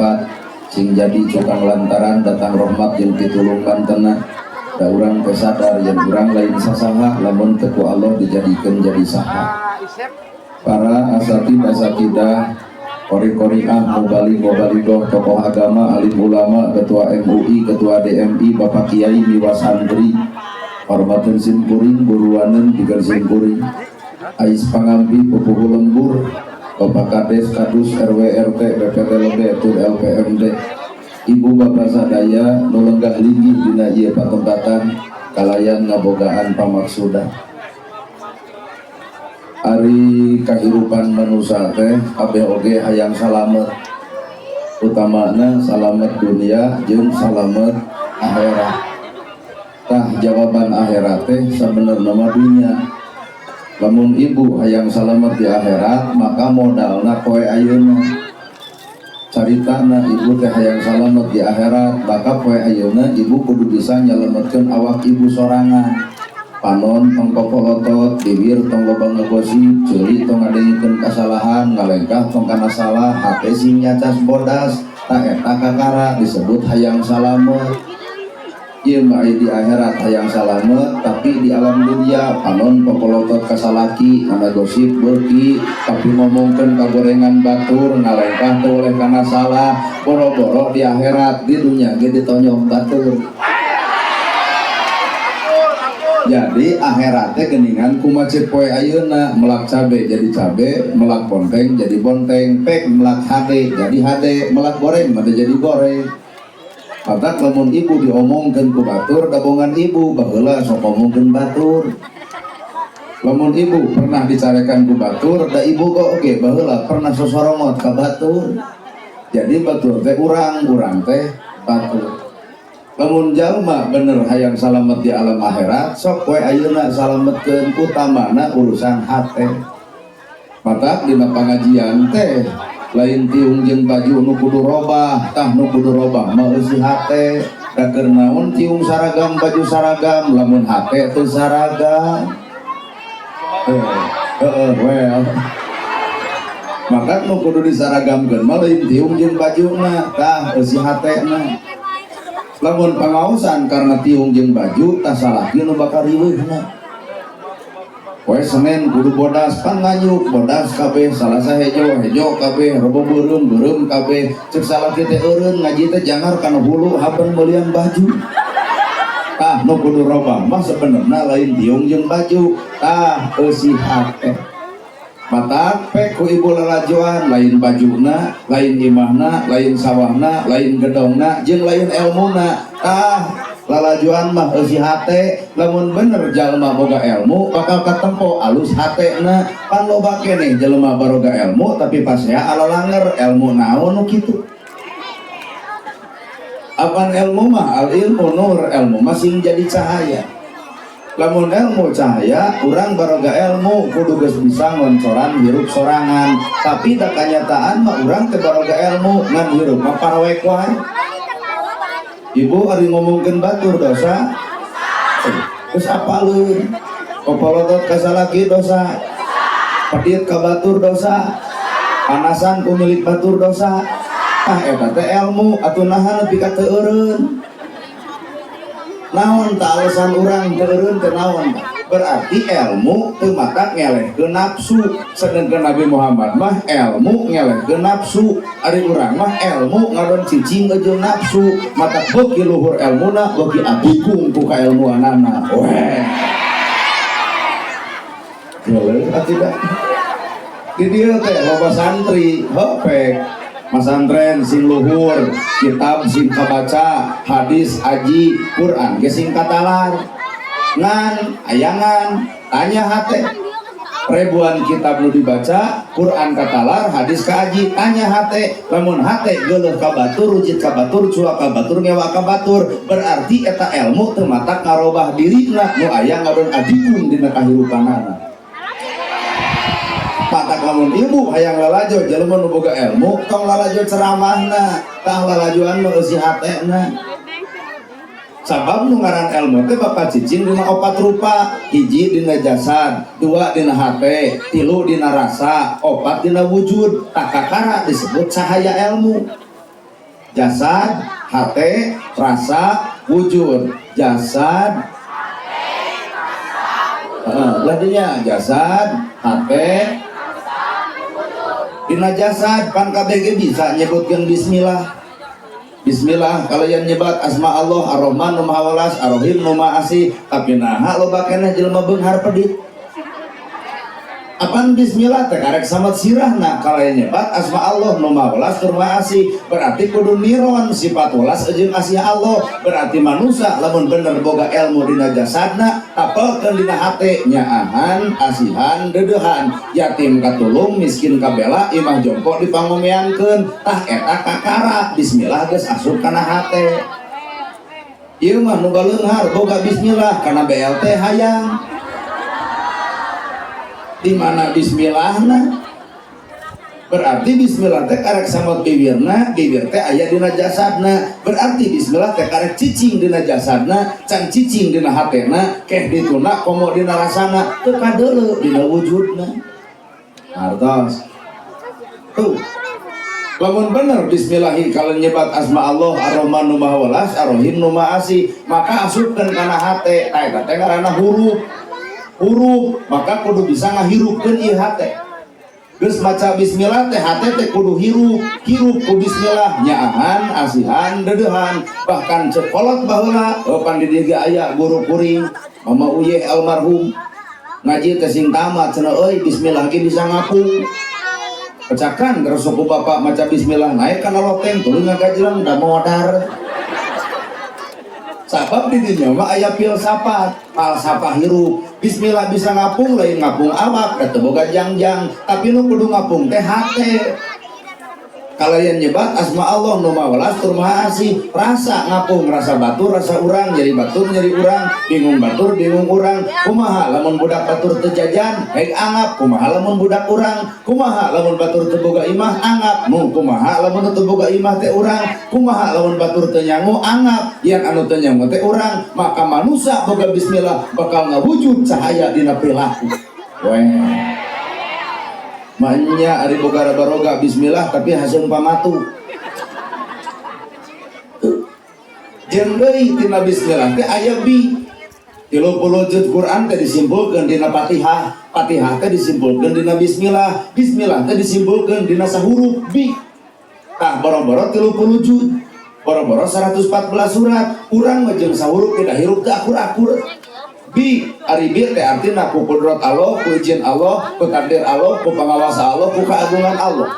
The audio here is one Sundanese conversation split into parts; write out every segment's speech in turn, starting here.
tempat sing jadi cukang lantaran datang rahmat jeung pitulung mantena. Da urang teh sadar yen urang lain sasaha lamun teu ku Allah dijadikeun jadi saha. Para asatid asatidah, qori-qoriah, mubalig mubaligoh, tokoh agama, alim ulama, ketua MUI, ketua DMI, bapak kiai, miwa santri, hormateun sim kuring, buruaneun pikeun sim kuring, ais pangampi pupuhu lembur, bapak kades, kadus, RW, RT, BPT lebe, tur LPMD, ibu bapak sadaya nu lenggah linggih dina ieu patempatan kalayan ngabogaan pamaksudan. Ari kahirupan manusia teh kabeh oge hayang salamet, utamana salamet dunia jeung salamet akhirat. Tah, jawaban akhirat teh sabenerna mah dunia. Lamun ibu hayang salamet di akhirat, maka modalna poe ayeuna. Caritana ibu teh hayang salamet di akhirat, maka poe ayeuna ibu kudu bisa nyelametkeun awak ibu sorangan. Panon tong popolotot, bibir tong loba ngegosip, ceuli tong ngadengikeun kasalahan, ngalengkah tong kana salah, hate sing nyacas bodas. Tah, eta kakara disebut hayang salamet. Ieu mah di akhirat hayang salamet, tapi di alam dunia panon popolotot ka salaki, kana gosip beuki, tapi ngomongkeun kagorengan batur, ngalengkah teu oleh kana salah. Boro-boro di akhirat, di dunia ge ditonyok batur. Jadi akhiratnya geningan kumaha cek poe ayeuna. Melak cabe jadi cabe, melak bonteng jadi bonteng, pek melak hade jadi hade, melak goreng mah jadi goreng. Matak lamun ibu diomongkeun ku batur, dabongan ibu baheula sok ngomongkeun batur. Lamun ibu pernah dicarekan ku batur, da ibu kok oge baheula pernah sosorongot ka batur. Jadi batur teh urang, urang teh batur. Lamun jalma bener hayang salamet di alam akhirat, sok poe ayeuna salametkeun, utamana urusan hate. Matak dina pangajian teh lain tiung jeung baju nu kudu robah, tah nu kudu robah mah eusi hate. Da keur naon tiung saragam, baju saragam, lamun hate teu saragam? Heeh, well, maka nu kudu disaragamkeun mah lain tiung jeung bajuna, tah eusi hatena. Lamun pangaosan karena tiung jeung baju, tah salaki nu bakal riweuhna. Poe Senin kudu bodas, pan nganyuk bodas kabeh, Salasa hejo, hejo kabeh, Rebo beureum, beureum kabeh. Cek salaki teh, eureun ngaji teh jangar kana hulu haben meulian baju. Tah, nu kudu robah mah sebenarnya lain tiung jeung baju, tah eusi hate. Matak pek ku ibu lalajoan, lain bajuna, lain imahna, lain sawahna, lain gedongna, jeung lain elmuna. Tah, lalajoan mah eusi hate. Lamun bener jalma boga ilmu, bakal katempo alus hatena. Pan loba keneh jelema baroga ilmu tapi pasea ala langer. Ilmu naon nu kitu? Apan ilmu mah al ilmu nur, ilmu mah sing jadi cahaya. Lamun ilmu cahaya, urang baroga ilmu kudu geus bisa ngoncoran hirup sorangan, tapi da kanyataan mah urang teh baroga ilmu ngan hirup mah parawek wae. Ibu, ari ngomongkeun batur dosa? Terus apaleun? Popolotot ka salaki dosa, pedit ka batur dosa, panasan ku milik batur dosa. Ah, eta teh ilmu atuh, naha nepi ka teu eureun? Naon tak alasan urang teu eureun teh, naon? Berarti ilmu teu matak ngelehkeun nafsu, sedangkan Nabi Muhammad mah ilmu ngelehkeun nafsu. Ari urang mah ilmu ngadon cicing jeung nafsu. Matak beuki luhur ilmuna, beuki abikung ku kailmuanana. Weh, boleh atau tidak? Di dieu teh loba santri hopek masantren sing luhur, kitab sing kabaca, hadis aji, Quran ge sing katalar, ngan ayangan tanya hate. Ribuan kitab nu dibaca, Quran katalar, hadis kaaji, tanya hate. Lamun hate geuleuh ka batur, rujit ka batur, cuak ka batur, ngewa ka batur, berarti eta ilmu teu matak ngarobah dirina, nu aya ngadon adikung dina kahirupanana. Matak lamun ibu hayang lalajo jelema nu boga ilmu, tong lalajo ceramahna, tah lalajoan mah eusi hatena. Sabab nu ngaran ilmu teh bakal cicing dina opat rupa: hiji dina jasad, dua dina hate, tilu dina rasa, opat dina wujud. Tah, kakara disebut cahaya ilmu. Jasad, hate, rasa, wujud. Jasad, ladinya jasad, hate, dina jasad pan kabeh ge bisa nyebutkeun bismillah. Bismillah kalayan nyebat asma Allah Ar-Rahman nu Maha Welas, Ar-Rahim nu Maha Asih, tapi naha loba keneh jelema beunghar pedit. Apan bismillah teh karek samet sirahna kalayan nyebat asma Allah nu Maha Welas tur Maha Asih, berarti kudu niron sifat welas jeung asih Allah. Berarti manusia lamun bener boga ilmu dina jasadna, tapelkeun dina hate, nyaahan, asihan, deudeuhan, yatim katulung, miskin kabela, imah jompo dipangomeankeun. Tah, eta kakara bismillah geus asup kana hate. Ieu mah nu baleunghar boga bismillah, kana BLT hayang. Di mana bismillahna? Berarti bismillah teh karek samot bibirna, bibir teh aya dina jasadna. Berarti bismillah teh karek cicing dina jasadna, can cicing dina hatena, keh dituna komo dina rasana, teu kadeuleu dina wujudna. Hartos tuh, lamun bener bismillahi kalau nyebat asma Allah Ar-Rahman nu Maha Welas, Ar-Rahim nu Maha Asih, maka asupkeun kana hate. Tah, eta teh ngaranna huruf huruf, maka kudu bisa ngahirupkeun ieu hate. Geus maca bismillah teh, hate teh kudu hirup, hirup ku bismillah, nyaahan, asihan, deudeuhan. Bahkan cek kolot baheula, oh, pan di dieu ge aya guru kuring, Mama Uyeh almarhum, ngaji teh sing tamat cenah euy, bismillah ge bisa ngapung. Pecakan terus ku bapak maca bismillah, naik kana loteng tuluy ngagajleng da modar. Sabab di dinya mah aya filsafat, falsafah hirup. Bismillah bisa ngapung, lain ngapung awak da teu boga jangjang, tapi nu kudu ngapung teh hate. Kalayan nyebat asma Allah nu Maha Welas tur Maha Asih, rasa ngapung, rasa batur, rasa urang, nyeri batur, nyeri urang, bingung batur, bingung urang. Kumaha lamun budak batur teu jajan, heg angap. Kumaha lamun budak urang? Kumaha lamun batur teu boga imah, angap. Mu kumaha lamun teu boga imah teh urang? Kumaha lamun batur teu nyangu, angap. Yang anu teu nyangu teh urang. Maka manusia boga bismillah bakal ngawujud cahaya dina perilaku. Weh. Maknya ari boga baroga bismillah tapi haseum pamatu. Tuh. Jeung deui tina bismillah teh aya bi. 30 juz Quran teh disimpulkeun dina Fatihah, Fatihah teh disimpulkeun dina bismillah, bismillah teh disimpulkeun dina sahuruf bi. Tah, boro-boro 30 juz, boro-boro 114 surat, urang mah jeung sahuruf tidak hirup teh akur-akur. Bi, ari bi teh artina ku kudrat Allah, ku izin Allah, ku takdir Allah, ku pangawasa Allah, ku keagungan Allah.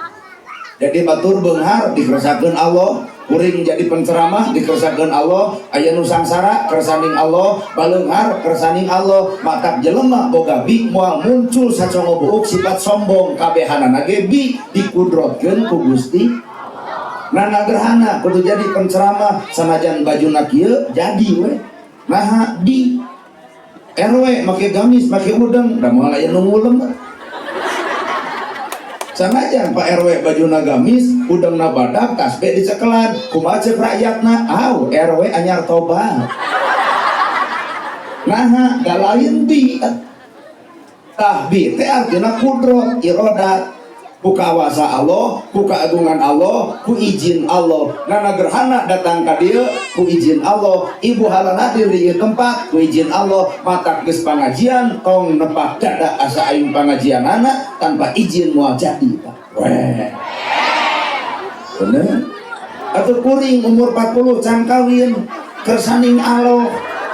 Jadi batur beunghar dikersakeun Allah, kuring jadi penceramah dikersakeun Allah, aya nu sangsara kersaning Allah, baleunghar kersaning Allah. Matak jelema boga bi moal muncul sacongo buuk sifat sombong, kabehanana ge bi dikudrotkeun ku Gusti. Nana gerhana kudu jadi penceramah sanajan bajuna kieu jadi we. Naha di RW make gamis, make udeng, da moal aya nu ngulem. Sanajan Pak RW bajuna gamis, udengna badak, tasbih dicekelan, kumaha ceuk rakyatna? Aw, RW anyar tobat. Naha da lain bi. Tah, bi teh artina kudrot, irodat, ku kawasa Allah, ku keagungan Allah, ku izin Allah. Nana gerhana datang ka dieu ku izin Allah, ibu halan hadir di ieu tempat ku izin Allah. Matak geus pangajian tong nepak dada asa aing pangajianana tanpa izin moal jadi, Pak. Weh. Bener? Atau kuring umur 40 can kawin, kersaning Allah,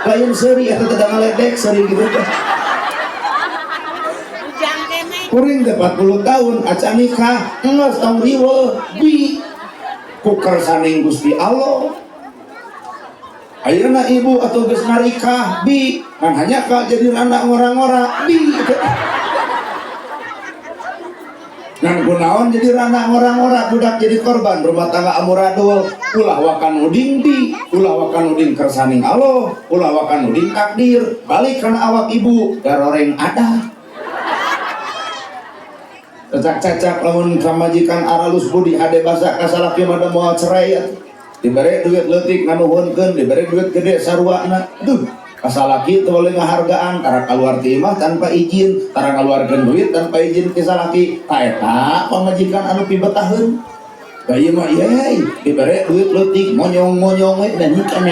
lain seuri eta teh, ngaledek seuri gitu teh. Ujang keneh. Kuring teh 40 tahun acan nikah, geus tong riweuh, bi ku kersaning Gusti Allah. Ayeuna ibu atau geus narikah, bi ngan hanya ka jadi anak ngora-ngora, bi ngan kunaon jadi rana ngora-ngora, budak jadi korban, rumah tangga amuradul. Ulah waka nuding bi, ulah waka nuding kersaning Allah, ulah waka nuding takdir, balik kana awak ibu garoreng ada cacak-cacak. Lamun pamajikan aralus budi hade basa ka salaki mah da moal cerai atuh. Dibere duit leutik nganuhunkeun, dibere duit gede saruana. Duh, ka salaki teu boleh ngahargaan, tara keluar ti imah tanpa izin, tara ngaluarkeun duit tanpa izin ti salaki. Ta eta pamajikan anu pibetaheun. Da ieu mah yey dibere duit leutik monyong-monyong we dan ikan.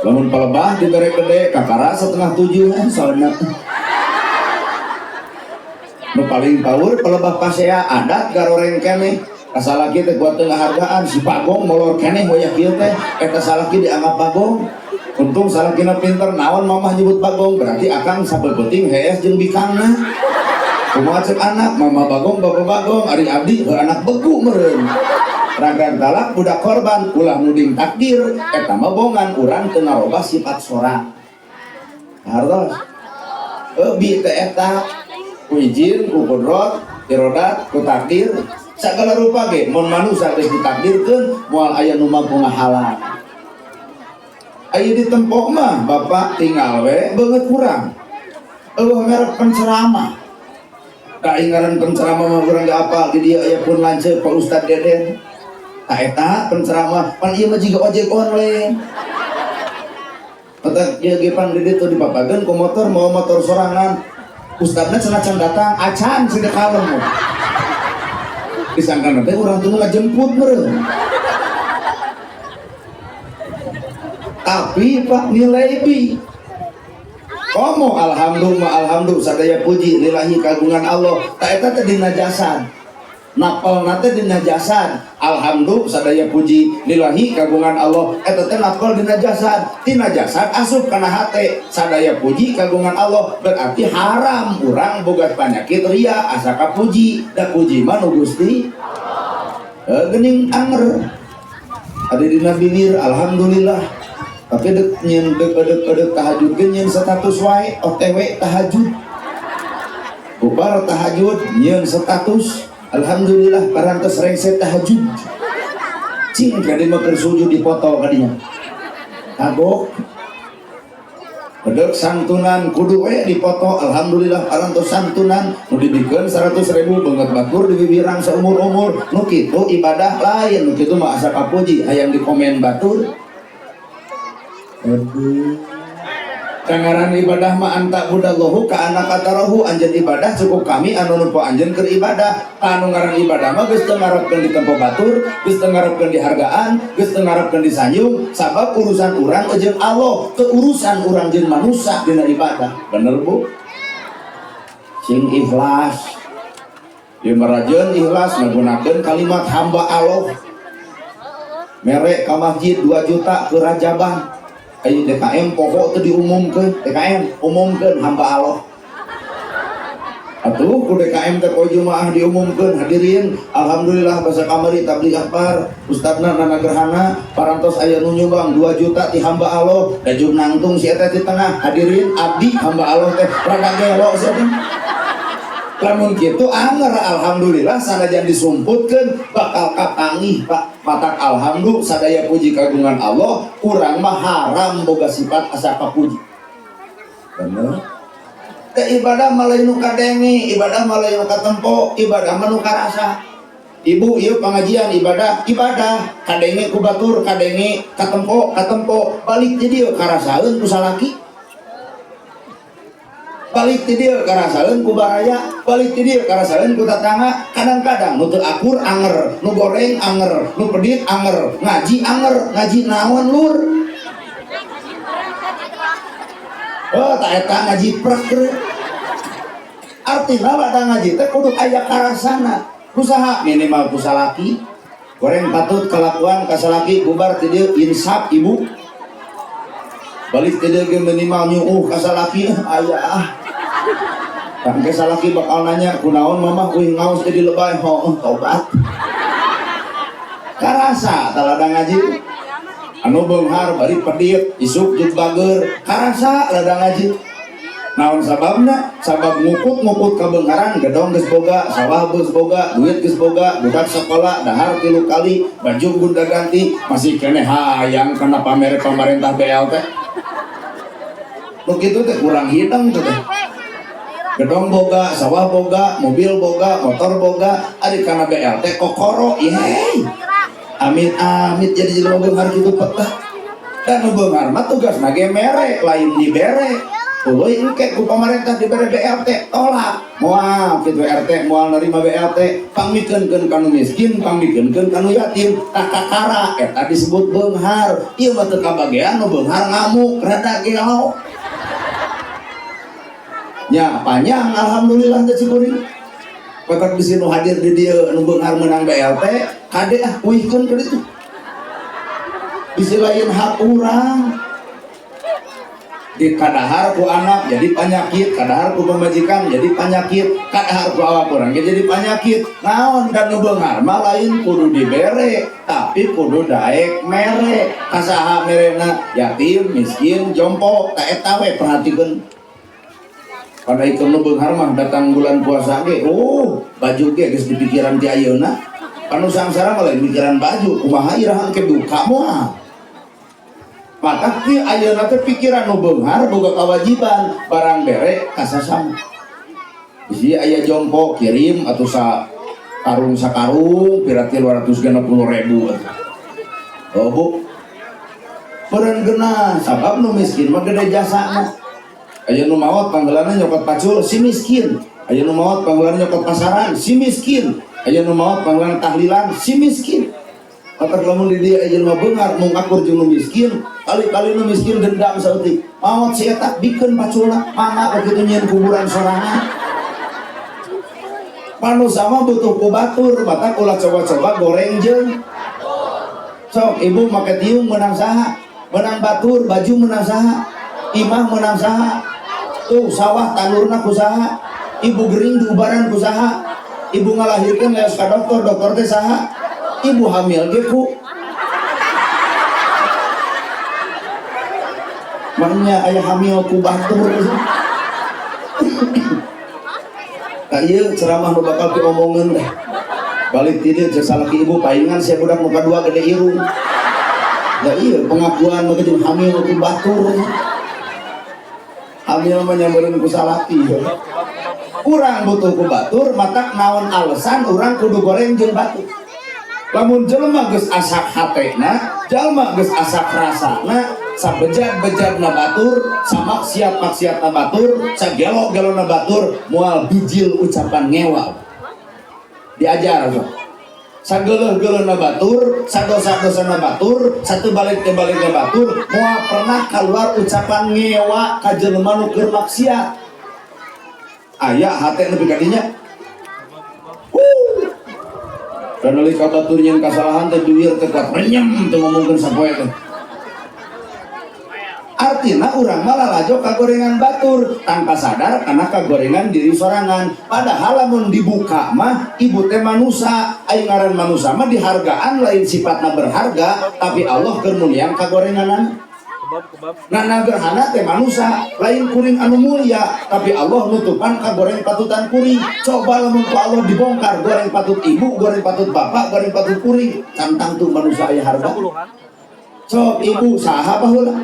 Lamun palebah dibere gede kakara 6:30 soalna. Nu paling power palebah pasea adat garoreng keneh. Kasalaki teh kuat teu ngahargaan si Bagong molor keneh wayah kieu teh eta salaki dianggap Bagong. Untung salakina pinter naon mamah nyebut Bagong berarti akang sabeuting hees jeung bikangna. Kumaha cek anak mama Bagong bapak Bagong ari abdi heuh anak begu meureun. Ragrag talak budak korban ulah nuding takdir eta mah bongan urang teu ngarobah sifat sora. Hartos. Bi teh eta ku izin ku kudrot irodat ku takdir segala rupa ge mun manusia geus ditakdirkeun moal aya nu mampu ngahalang. Aya di tempo mah bapak tinggal we beungeut kurang. Eueuh merek penceramah. Da ngaran penceramah mah urang ge apal di dieu aya pun lanceuk Pak Ustad Deden. Tah eta penceramah pan ieu mah jiga ojek online. Otak ieu ge pan di ditu dipapageun ku motor mau motor sorangan. Ustadna cenah can datang acan sih kalem. Disangka teh urang teh ngajemput meureun. Tapi Pak nilai bi komo alhamdulillah alhamdulillah sadaya puji lillahi kagungan Allah ta eta teh dina jasad napel teh dina jasad alhamdulillah sadaya puji lillahi kagungan Allah eta teh napel dina jasad tina jasad asup kana hate sadaya puji kagungan Allah berarti haram urang boga panyakit ria asa kapuji da puji mah nu Gusti Allah. Geuning anger ada dina bibir alhamdulillah tapi dek nyen dek dek dek tahajud ge nyen status wae OTW tahajud bubar tahajud nyen status alhamdulillah parantos rengse tahajud cing kadi mah keur sujud dipoto kadinya kagok bedek santunan kudu we dipoto alhamdulillah parantos santunan nu dibikeun 100.000 beungeut batur dibibirang saumur-umur nu kitu ibadah lain nu kitu mah asa kapuji hayang dikomen batur. Aduh. Kangaran ibadah mah anta budallahu ka anak katarahu anjeun ibadah cukup kami anu nempo anjeun keur ibadah. Anu ngaran ibadah mah geus teu ngarepkeun ditempo batur, geus teu ngarepkeun dihargaan, geus teu ngarepkeun disanjung, sabab urusan urang jeung Allah, teu urusan urang jeung manusia dina ibadah. Bener Bu? Sing ikhlas. Ieu marajeun ikhlas ngagunakeun kalimat hamba Allah. Mere ka masjid 2 juta ke Rajaban. Ayo DKM pokok itu diumumkan, DKM umumkan hamba Allah. Atuh ku DKM teh poe Jumaah diumumkan hadirin alhamdulillah basa kamari tabligh akbar ustadna nana gerhana parantos aya nu nyumbang 2 juta ti hamba Allah dajub nangtung si eta di tengah hadirin abdi hamba Allah teh rada gelo si eta. Lamun kitu anger alhamdulillah sanajan disumputkeun bakal kapanggih Pak. Matak alhamdulillah sadaya puji kagungan Allah urang mah haram boga sifat asa kapuji. Bener? Teh ibadah mah lain nu kadenge, ibadah mah lain nu katempo, ibadah mah nu karasa. Ibu ieu pangajian ibadah, ibadah kadenge ku batur, kadenge katempo, katempo, balik ti dieu karasaeun ku salaki. Balik ti dieu karasaeun ku baraya, balik ti dieu karasaeun ku tatangga. Kadang-kadang nu teu akur anger, nu goreng anger, nu pedit anger, ngaji anger, ngaji naon lur? Oh, tak eta ngaji prek. Artina pada ngaji teh kudu aya karasana. Usaha minimal ku salaki. Goreng patut kelakuan ka salaki bubar ti dieu insaf ibu. Balik ti dieu ge minimal nyuuh ka salaki aya ah. Tangke salaki bakal nanya kunaon mamah kuing ngaos jadi lebay heuh tobat. Karasa talada ngaji. Anu beunghar bari pedit isuk jeung bager karasa lada ngaji. Naon sababna? Sabab ngukut-ngukut kabeungharan gedong geus boga, sawah geus boga, duit geus boga, budak sekolah dahar 3 kali, baju gonta ganti, masih keneh hayang kana pamere pamarentah BLT. Nu kitu teh kurang hideng teh. Gedong boga, sawah boga, mobil boga, motor boga, ari kana BLT kokoro, yeay. Amit amit jadi jelema beunghar kitu petah. Dan nu beunghar mah tugasna ge mere, lain dibere. Tuluy engke ku pamarentah dibere BLT, tolak. Moal kitu RT moal nerima BLT, pangmikeunkeun ka nu miskin, pangmikeunkeun ka nu yatim, tah kakara eta disebut beunghar. Ieu mah teu kabagean nu beunghar ngamuk, rada gelo. Nya panjang alhamdulillah teh cikuring. Batak bisi nu hadir di dieu nu beunghar meunang BLT, kade ah uihkeun ka ditu. Bisi lain hak urang. Di kadahar ku anak jadi penyakit, kadahar ku pemajikan jadi penyakit, kadahar ku awak urang ge jadi penyakit. Naon kan nu beunghar mah lain kudu dibere, tapi kudu daek mere. Ka saha merena? Yatim, miskin, jompo, ta eta we perhatikeun. Karena ieu nu beunghar mah datang bulan puasa ge, oh, baju ge geus dipikiran ti ayeuna. Panu sangsara mah lain mikiran baju, kumaha iraha engke buka moal. Maka ti ayeuna teh pikiran nu beunghar boga kewajiban barang bere ka sasama. Bisi aya jompo kirim atau sa karung sakarung pira 360.000 atuh. Oh bu, beureun geunah sabab nu miskin mah gede jasana. Aya nu maot panggelanna nyokot pacul si miskin. Aya nu maot panggelanna nyokot pasaran si miskin. Aya nu maot panggelanna tahlilan si miskin. Matak lamun di dieu aya jelema beunghar mung akur jeung nu miskin, kali-kali nu miskin dendam saeutik. Maot si eta bikeun paculna, mangga kitu nyieun kuburan sorangan. Manusia mah butuh ku batur, matak ulah coba-coba goreng jeung sok ibu make tiung menang saha, menang batur, baju menang saha, imah menang saha, tuh sawah tanurna ku saha, ibu gering diubaran ku saha, ibu ngalahirkeun leos ka dokter, dokter teh saha, ibu hamil ge ku maknya aya hamil ku batur. Tah ieu ceramah nu bakal diomongeun teh. Balik ti dieu ceuk salaki ibu paingan sia budak nu kadua gede irung. Da ieu pengakuan mah jeung hamil ku batur. Hamil mah nyameureun ku salaki. Urang butuh ku batur, matak naon alasan urang kudu goreng jeung batur. Lamun jelema geus asak hatena, jelema geus asak rasana, sabejat-bejatna batur, samaksiat-maksiatna batur, sagelo-gelona batur, moal bijil ucapan ngewa. Diajar sok. Sageuleuh-geuleuhna batur, sadosa-dosana batur, satu balik teh balikna batur, moal pernah keluar ucapan ngewa ka jelema nu keur maksiat. Aya hate nepi ka dinya. Dan euy ka batur nyeun kasalahan teh duir teh kuat renyem teh ngomongkeun sapoe teh. Artina urang mah lalajo kagorengan batur tanpa sadar karena kagorengan diri sorangan. Padahal lamun dibuka mah ibu teh manusa, aing ngaran manusa mah dihargaan lain sifatna berharga, tapi Allah keur muliang kagorenganan. Nah, nagerhana teh manusa lain kuring anu mulia, tapi Allah nutupan kagoreng patutan kuring. Coba lamun ku Allah dibongkar goreng patut ibu, goreng patut bapak, goreng patut kuring, cantang tuh manusia aya harga. Sok ibu saha baheula?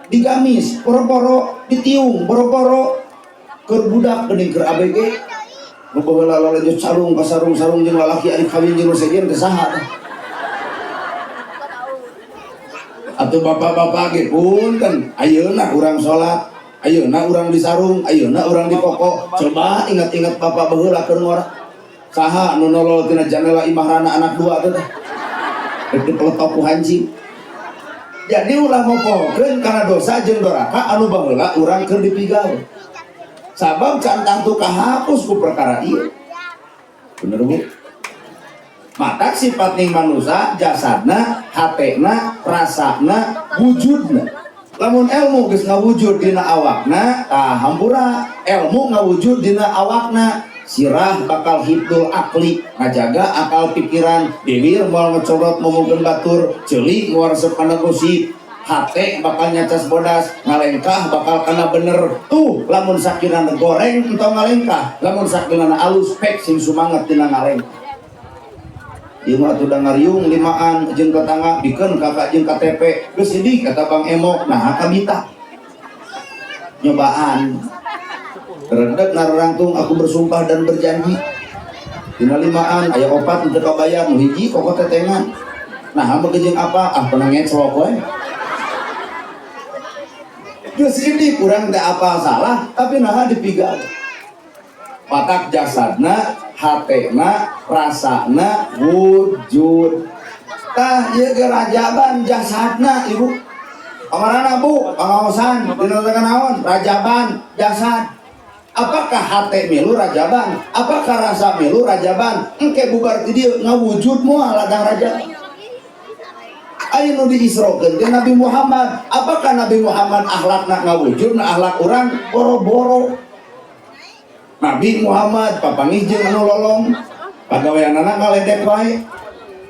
Digamis, poro-poro, ditiung, poro-poro, keur budak geuning keur ABG. Nu baheula lalajo sarung ka sarung-sarung jeung lalaki ari kawin jeung nu sejen teh saha teh? Atau bapak-bapak ge punten, ayeuna urang salat, ayeuna urang disarung, ayeuna urang dipokok. Coba ingat-ingat bapak baheula keur ngora. Saha nu nolol tina jandela imah rana anak dua teh teh? Rek dipeletok ku hancing. Jadi ulah mopokeun kana dosa jeung doraka anu baheula urang keur dipigawe. Sabab can tangtu kahapus ku perkara ieu. Bener Bu? Matak sifat ning manusia jasadna, hatena, rasana, wujudna. Lamun ilmu geus ngawujud dina awakna, tah hampura. Ilmu ngawujud dina awakna, sirah bakal hibdul akli, ngajaga akal pikiran, bibir moal ngecorot ngomongkeun batur, ceuli moal resep kana gosip, hate bakal nyacas bodas, ngalengkah bakal kana bener. Tuh lamun sakirana goreng entong ngalengkah, lamun sakirana alus pek sing sumanget dina ngalengkah. Ieu mah atuh da ngariung limaan jeung tetangga bikeun kakak jeung KTP geus sidik kata Bang Emok nah kabita nyobaan redeg nararangtung aku bersumpah dan berjanji dina limaan aya opat teu kabayar nu hiji kokot tetengan nah hamba jeung apa ah pernah ngeclok we. Geus ini kurang teh apa salah, tapi naha dipigawe. Matak jasadna, hatena, rasana wujud. Tah ieu ge rajaban jasadna, Ibu. Kamarana, Bu, pangaosan dina naon? Rajaban jasad. Apakah hate milu rajaban? Apakah rasa milu rajaban? Engke bubar ti dieu ngawujud moal ladang rajaban. Aya nu diisrokeun ke Nabi Muhammad. Apakah Nabi Muhammad akhlakna ngawujud na akhlak urang boro-boro? Nabi Muhammad papanggih jeung anu lolong, pagaweanana ngaledek wae.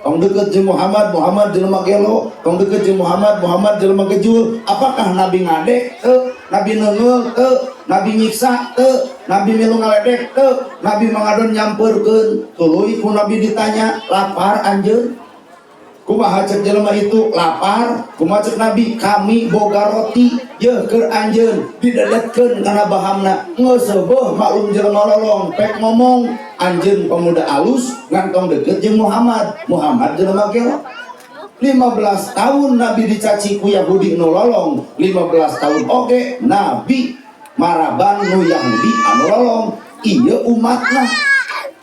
Tong deket jeung Muhammad, Muhammad jelema gelo. Tong deket jeung Muhammad, Muhammad jelema gejul. Apakah Nabi ngadek? Teu. Nabi neungeul? Teu. Nabi nyiksa? Teu. Nabi milu ngaledek? Teu. Nabi mangadon nyampeurkeun. Tuluy ku Nabi ditanya, "Lapar anjeun?" Kumaha cek jelema itu? "Lapar." Kumaha cek Nabi? "Kami boga roti yeuh keur anjeun." Didedetkeun kana bahamna. Geus seubeuh maklum jelema lolong pek ngomong, "Anjeun pemuda alus, ngan tong deket jeung Muhammad, Muhammad jelema gelo." 15 tahun Nabi dicaci ku Yahudi nu lolong, 15 tahun oge Nabi maraban nu Yahudi anu lolong. Ieu umatna.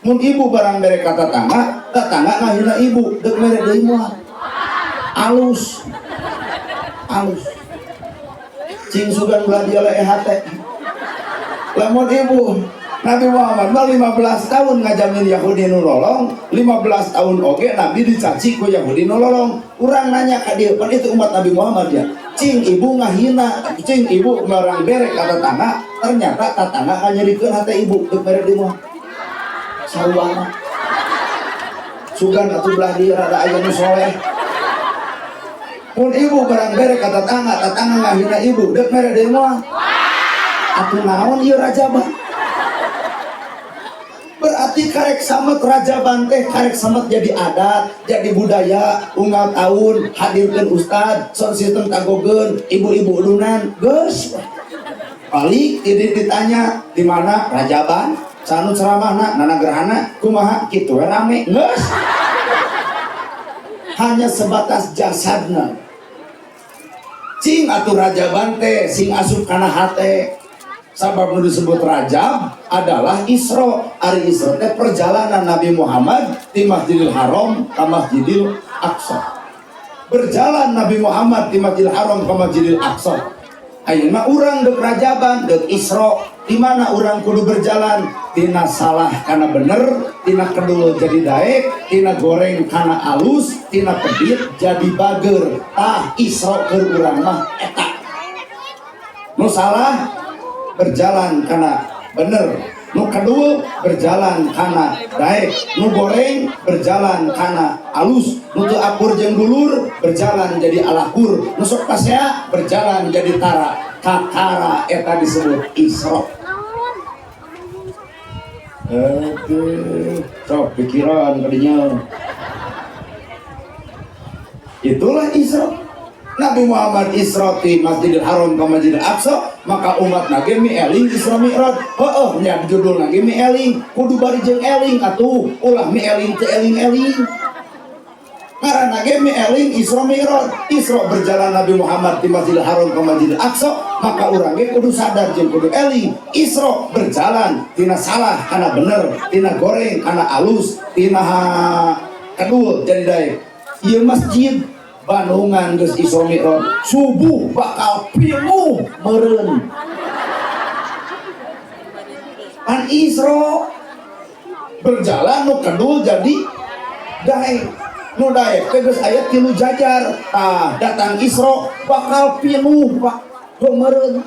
Mun ibu barang mere ka tetangga, tetangga ngahina ibu, dek mere deui moal? Alus alus, cing sugan belah dia le hate. Lamun ibu, Nabi Muhammad mah 15 tahun ngajamin Yahudi nu lolong, 15 tahun oge Nabi dicaci ku Yahudi nu lolong. Urang nanya ka dia, pan itu umat Nabi Muhammad ya. Cing ibu ngahina, cing ibu barang bere ka tetangga, ternyata tetangga nganyerikeun hate ibu, dek mere deui moal? Sarwana. Sugan atuh belah dieu rada aya nu soleh. Mun ibu barang bere ka tetangga, tetangga ngahina ibu, dek mere deui moal? Atuh naon ieu rajaban? Berarti karek samet rajaban teh karek samet jadi adat, jadi budaya, unggal tahun hadirkeun ustad, sound system tagogeun, ibu-ibu udunan, geus. Balik tidak ditanya di mana rajaban, sanu ceramahna, nana gerhana, kumaha kitu we rame, geus. Hanya sebatas jasadna. Cing atuh rajaban teh sing asup kana hate. Sabab nu disebut Rajab adalah Isra. Ari Isra teh perjalanan Nabi Muhammad di Masjidil Haram ke Masjidil Aqsa. Berjalan Nabi Muhammad di Masjidil Haram ke Masjidil Aqsa. Ayeuna urang dek rajaban, dek Isra, di mana urang kudu berjalan? Tina salah kana bener, tina kedul jadi daek, tina goreng kana alus, tina pedit jadi bager. Tah Isra keur urang mah eta. Nu salah berjalan kana bener, nu kedua berjalan kana daek, nu goreng berjalan kana alus, nu teu akur jeung dulur berjalan jadi alakur, nu sok pasea berjalan jadi tara kakara. Eta disebut Isra. Aduh, sok pikiran kadinya. Itulah Isra. Nabi Muhammad Isra di Masjidil Haram ke Masjidil Aqsa, maka umat nage mi eling Isra Mi'raj. Heeh, nya judul nage mi eling, kudu bari jeung eling atuh, ulah mi eling teu eling-eling. Ngaranna ge mi eling Isra Mi'raj. Isra berjalan Nabi Muhammad di Masjidil Haram ke Masjidil Aqsa, maka urang ge kudu sadar jeung kudu eling Isra berjalan tina salah kana bener, tina goreng kana alus, tina kedul jadi daek. Ieu masjid Bandungan geus Isra Mi'raj, subuh bakal pinuh meureun. Pan Isra berjalan nu kedul jadi daek, nu daek teh geus aya tilu jajar. Tah datang Isra bakal pinuh, Pak, meureun.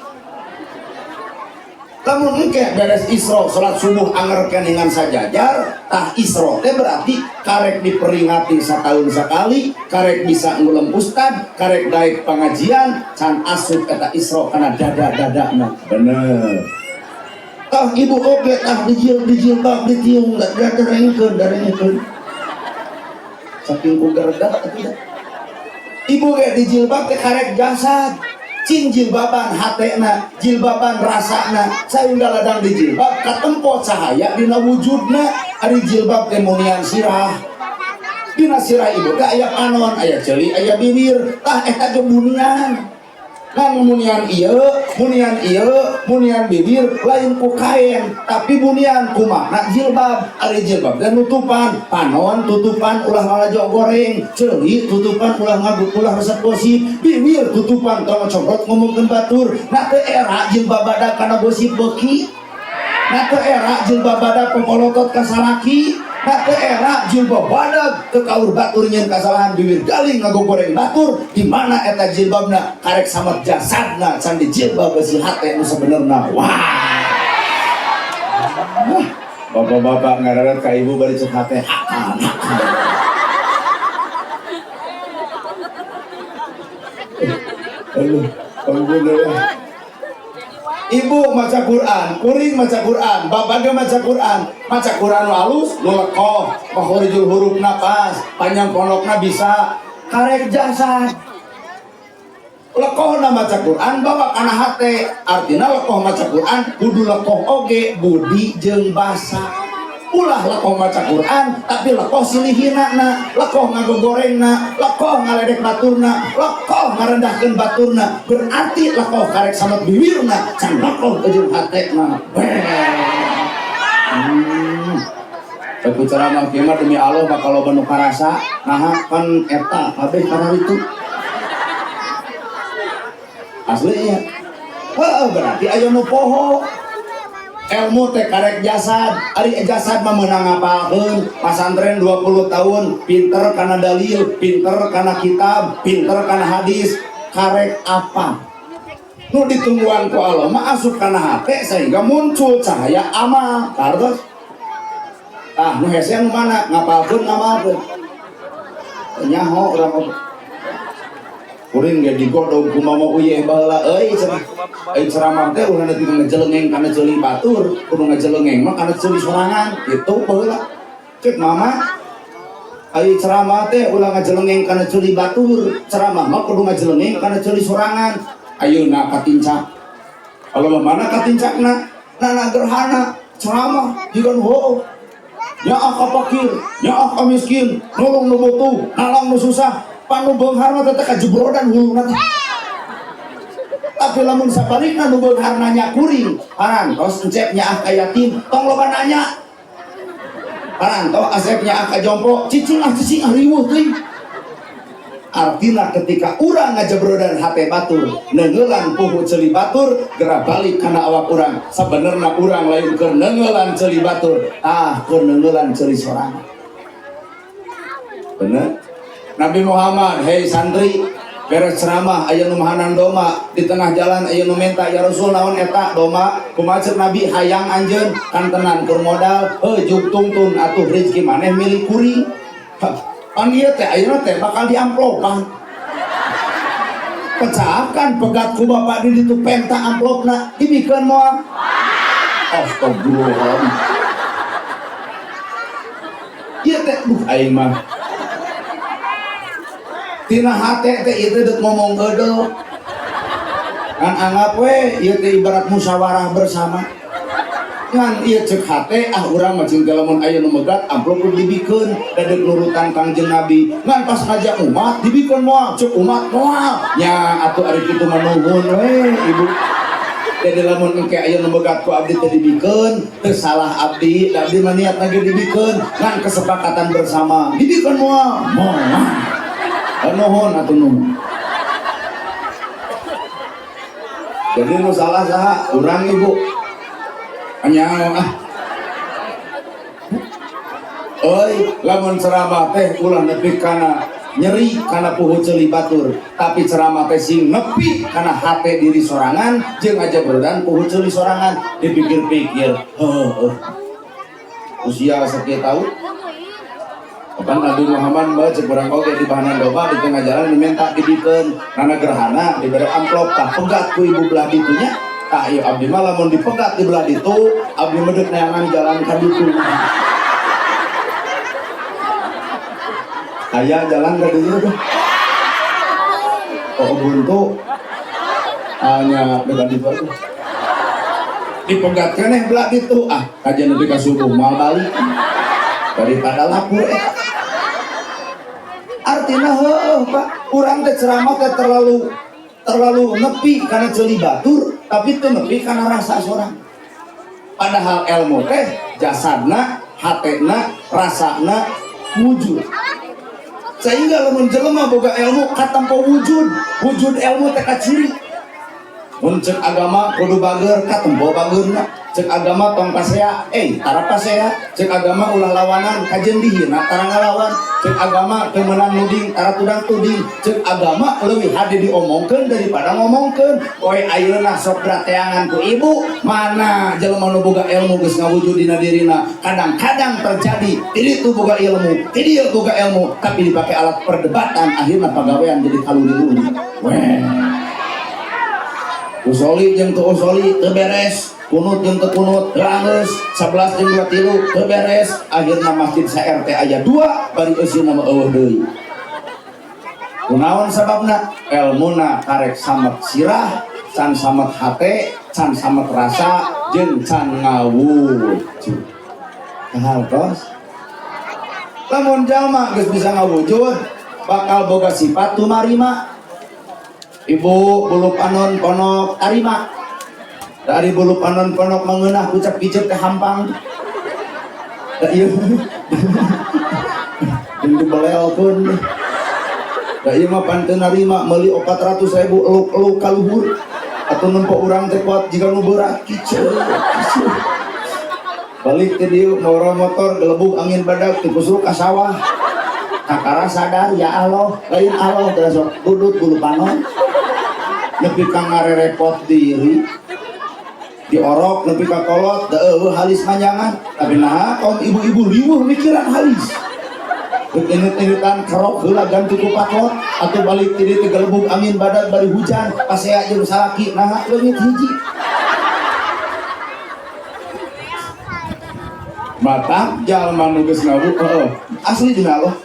Lamun engke beres Isra salat subuh anger keningan sajajar. Tah Isra teh berarti karek diperingati setahun sekali, karek bisa ngulem ustad, karek daek pengajian, can asup eta Isra kana dada-dadana bener. Tah ibu oge tah dijil dijilbab ditiung darengkeun darengkeun saking ku gerda atuh. Ibu ge dijilbab teh karek jasad. Cing jilbaban hatena, jilbaban rasana, sehingga ladang dijilbab katempo cahaya dina wujudna. Ari jilbab teh munian sirah, dina sirah ibu teh aya panon, aya ceuli, aya bibir. Tah eta ge munian. Ngan munian ieu, munian ieu, munian bibir lain ku kain, tapi munian ku makna jilbab. Ari jilbab dan nutupan, panon tutupan ulah ngalajo goreng, ceuli tutupan ulah ngagut ulah resep gosip, bibir tutupan tong ngocomrot ngomongkeun batur. Nah teu era jilbab badak kana gosip beuki. Nah teu era jilbab badak pemolotot ka salaki. Nah teu era jilbab badag teu kaur batur nyeun kasalahan bibir galing ngagogoreng batur. Di mana eta jilbabna karek samet jasadna can di jilbab besi hate nu sebenerna. Wah. Wah, bapak-bapak ngareret ka ibu bari cek hate hakan hakan. Aduh, ampun ya. Ibu maca Quran, kuring maca Quran, bapak ge maca Quran, maca Quran halus, nu lekoh, makhorijul hurufna pas, panjang pondokna bisa, karek jasad. Lekohna maca Quran bawa kana hate, artina lekoh maca Quran kudu lekoh oge budi jeung basa. Ulah lekoh maca Quran tapi lekoh silihinana, lekoh ngagogorengna, lekoh ngaledek baturna, lekoh ngarendahkeun baturna, berarti lekoh karek samet bibirna, can lekoh jeung hatena. Aku ceramah kieu mah demi Allah bakal loba nu karasa, naha kan eta kabeh karena itu. Asli nya. Heuh, berarti aya nu poho. Ilmu teh karek jasad, ari jasad mah meunang ngapalkeun, pasantren 20 tahun, pinter kana dalil, pinter kana kitab, pinter kana hadis, karek apa? Nu ditungguan ku Allah mah asup kana hate sehingga muncul cahaya amal. Kartos? Tah nu hese nu mana? Ngapalkeun ngamalkeun. Nyaho urang mah. Kuring ge digodog ku mama uyeh baheula euy cenah. Euy ceramah teh ulah nepi ngajelengeng kana ceuli batur, kudu ngajelengeng mah kana ceuli sorangan kitu baheula. Cek mama ai ceramah teh ulah ngajelengeng kana ceuli batur, ceramah mah kudu ngajelengeng kana ceuli sorangan. Ayeuna katincak. Kalau mana katincakna? Nana gerhana ceramah jiga nu hooh. Nyaah ka fakir, nyaah ka miskin, nulung nu butuh, nalang nu susah. Panu beunghar mah teh kajebrodan huluna teh. Tapi lamun sabalikna nu beunghar nanya kuring, parantos encep nyaah ka yatim, tong loba nanya. Parantos asep nyaah ka jompo, cicing ah riweuh teuing. Artina ketika urang ngajebrodan hate batur, neunggeulan puhu ceuli batur, geura balik kana awak urang. Sabenerna urang lain keur neunggeulan ceuli batur, tah keur neunggeulan ceuli sorangan. Bener? Nabi Muhammad, hei santri, beres ceramah aya nu mahanan doma di tengah jalan aya nu menta ya Rasul naon eta doma kumaha ceuk Nabi hayang anjeun kantenan keur modal heuh jug tungtun atuh rezeki maneh milik kuring. Pan ieu teh ayeuna teh bakal diamplopan. Pecahkan pegat ku bapak di ditu penta amplopna dibikeun moal. Astagfirullahaladzim. Ieu teh duh aing mah. Tina hate teh ieu teh deuk ngomong geudeuh. Kan anggap we ieu teh ibarat musyawarah bersama. Ngan ieu ceuk hate ah urang mah cing lamun aya nu megat amplop kudu dibikeun da deuk nurutan Kangjeng Nabi. Ngan pas ngajak umat dibikeun moal, ceuk umat moal. Nya atuh ari kitu mah nuhun we ibu. Jadi lamun engke aya nu megat ku abdi teh dibikeun, teu salah abdi, da abdi mah niatna ge dibikeun, ngan kesepakatan bersama dibikeun moal. Moal. Nuhun atuh nuhun. Jadi nu salah saha? Urang ibu. Anya ah. Euy, lamun ceramah teh ulah nepi kana nyeri kana puhu ceuli batur, tapi ceramah teh sing nepi kana hate diri sorangan jeung ngajabrodan puhu ceuli sorangan. Dipikir-pikir, heuh. Usia sakieu taun. Kapan Nabi Muhammad mah cek urang oge di bahanan domba di tengah jalan diminta dibikeun nana gerhana dibere amplop tah pegat ku ibu belah ditunya. Tah ieu abdi mah lamun dipegat di belah ditu abdi medeuk neangan jalan ka ditu. Aya jalan ka ditu tuh. Oh buntu hanya dekat ditu atuh. Dipegat keneh belah ditu ah kajian nepi ka subuh moal balik. Daripada lapor eta. Artinya heuh Pak, urang teh ceramah teh terlalu Terlalu nepi karena ceuli batur, tapi teu nepi karena rasa sorang. Padahal ilmu teh jasadna, hatena, rasana wujud. Sehingga lamun jelema boga ilmu katempo wujud, wujud ilmu teh kaciri. Mun cek agama kudu bager, katempo bageurna. Cek agama tong pasea, tara pasea. Cek agama ulah lawanan, kajeun dihina tara ngalawan. Cek agama teu meunang nuding, tara tudang tuding. Cek agama leuwih hade diomongkeun daripada ngomongkeun. Poe ayeuna sok brateangan ku ibu, mana jelema nu boga ilmu geus ngawujud dina dirina. Kadang-kadang terjadi di ditu boga ilmu, di dieu boga ilmu, tapi dipakai alat perdebatan, akhirna pagawean jadi kaluri-luri. Weh. Usoli jeung teu usoli teu beres, kunut jeung teu kunut teu anggeus, 11 jeung 23 teu beres, akhirna masjid sa RT aya 2, bari eusina mah eueuh deui. Kunaon sababna? Elmuna karek samet sirah, can samet hate, can samet rasa, jeung can ngawujud. Kahartos? Lamun jalma geus bisa ngawujud, bakal boga sifat tumarima. Ibu bulu panon ponok tarima. Dari bulu panon ponok mengenah kucap kicep ke hampang. Da ieu. Jeung dibelelkeun. Da ieu mah pan teu narima meuli 400.000 eluk-eluk ka luhur. Atuh nempo urang teh kuat jiga nu berat kicep. Balik ke dieu mawa motor gelebug angin badag teu kusuk ka sawah. Kakara sadar ya Allah, lain Allah teh sok dudut bulu panon. Nepi ka ngarerepot diri diorok nepi ka kolot da eueuh halis manjangan, tapi nah kaum ibu-ibu liweuh mikiran halis. Inut-inutan kerok heula ganti ku paklot atau balik ti dieu gelebug angin badag bari hujan pasea jeung salaki nah leungit hiji. Mata jalma nu geus ngawujud heeh asli dina Allah.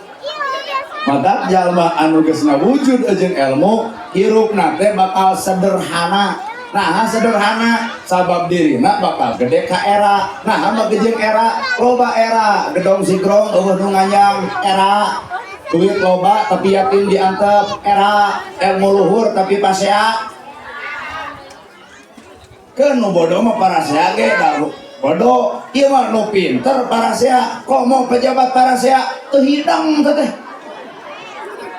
Mata jalma anu geus ngawujud jeung ilmu hirupna teh bakal sederhana. Nah sederhana sabab dirina bakal gede ka era. Nah mah jeung era loba era gedong sigrong eueuh nu nganyang era duit loba tapi yatim diantep era ilmu luhur tapi pasea. Keun nu bodoh mah parasea ge da bodoh. Ieu mah nu pinter parasea, komo pejabat parasea teu hidang teh.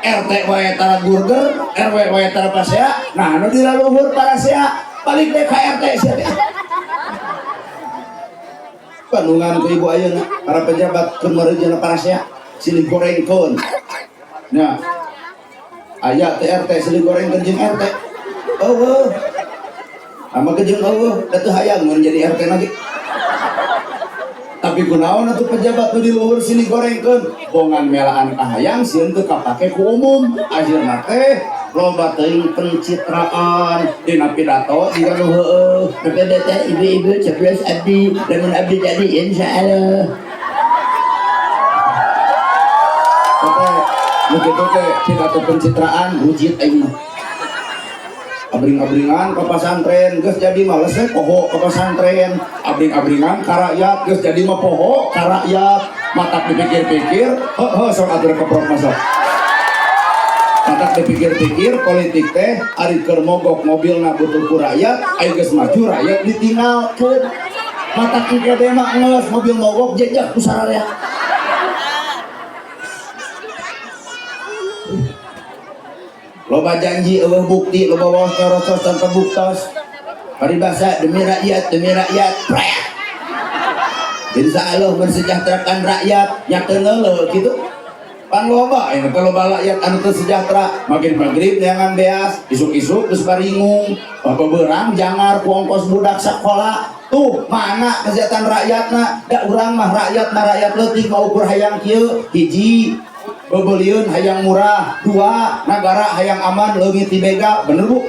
RT wae tara burger, RW wae tara pasea, nah nu di laluhur parasea balik deh ka RT sia teh. Bandungan ke ibu ayeuna para pejabat keur meureujana parasea silih gorengkeun. Nya aya teh RT silih gorengkeun jeung RT. Eueuh. Ama ke jeung eueuh, da teu hayang mun jadi RT lagi. Tapi kunaon atuh pejabat nu di luhur silih gorengkeun, bongan melaan kahayang sieun teu kapake ku umum. Akhirna teh loba teuing pencitraan dina pidato jiga nu heueuh. Bapak teh ibu-ibu coblos abdi, lamun abdi jadi insyaallah. Teh nu kitu teh pidato pencitraan rujit aing mah. Abring-abringan ke pasantren geus jadi males we poho ke pasantren. Abring-abringan ka rakyat geus jadi mah poho ka rakyat. Matak dipikir-pikir, heuh sok atur keprok masuk. Matak dipikir-pikir politik teh ari keur mogok mobilna butuh ku rakyat, aya geus maju rakyat ditinggalkeun. Matak IGD mah geus mobil mogok jejak ku sararea. Loba janji eueuh bukti, loba waos nyorosos tanpa buktos. Paribasa demi rakyat, demi rakyat. Prek. Insya Allah mensejahterakan rakyat, nya teu ngeuleuh kitu. Pan loba, ini teh loba rakyat anu teu sejahtera, magrib-magrib neangan beas, isuk-isuk geus baringung, babeberang jangar ku ongkos budak sakola. Tuh, mana kesejahteraan rakyatna? Da urang mah rakyat leutik mah ukur hayang kieu, hiji bebeliun hayang murah, dua nagara hayang aman leungit di begal, bener bu?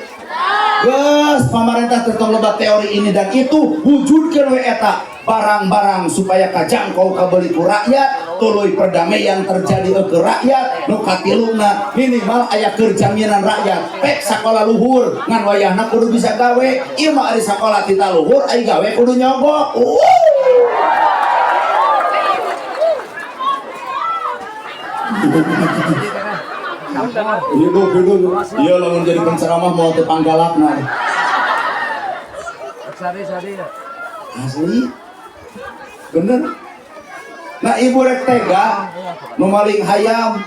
Geus pamarentah teh tong loba teori ini dan itu, wujudkeun we eta barang-barang supaya kajangkau kabeli ku rakyat, tuluy perdamaian terjadi ke rakyat, nu katiluna minimal aya keur jaminan rakyat. Pek sakola luhur ngan wayahna kudu bisa gawe, ieu mah ari sakola tita luhur ai gawe kudu nyogok. Hidup hidup. Iya, lamun jadi penceramah mau teu panggalakna. Sari sari ya. Asli. Bener. Nah, ibu rek tega nu maling hayam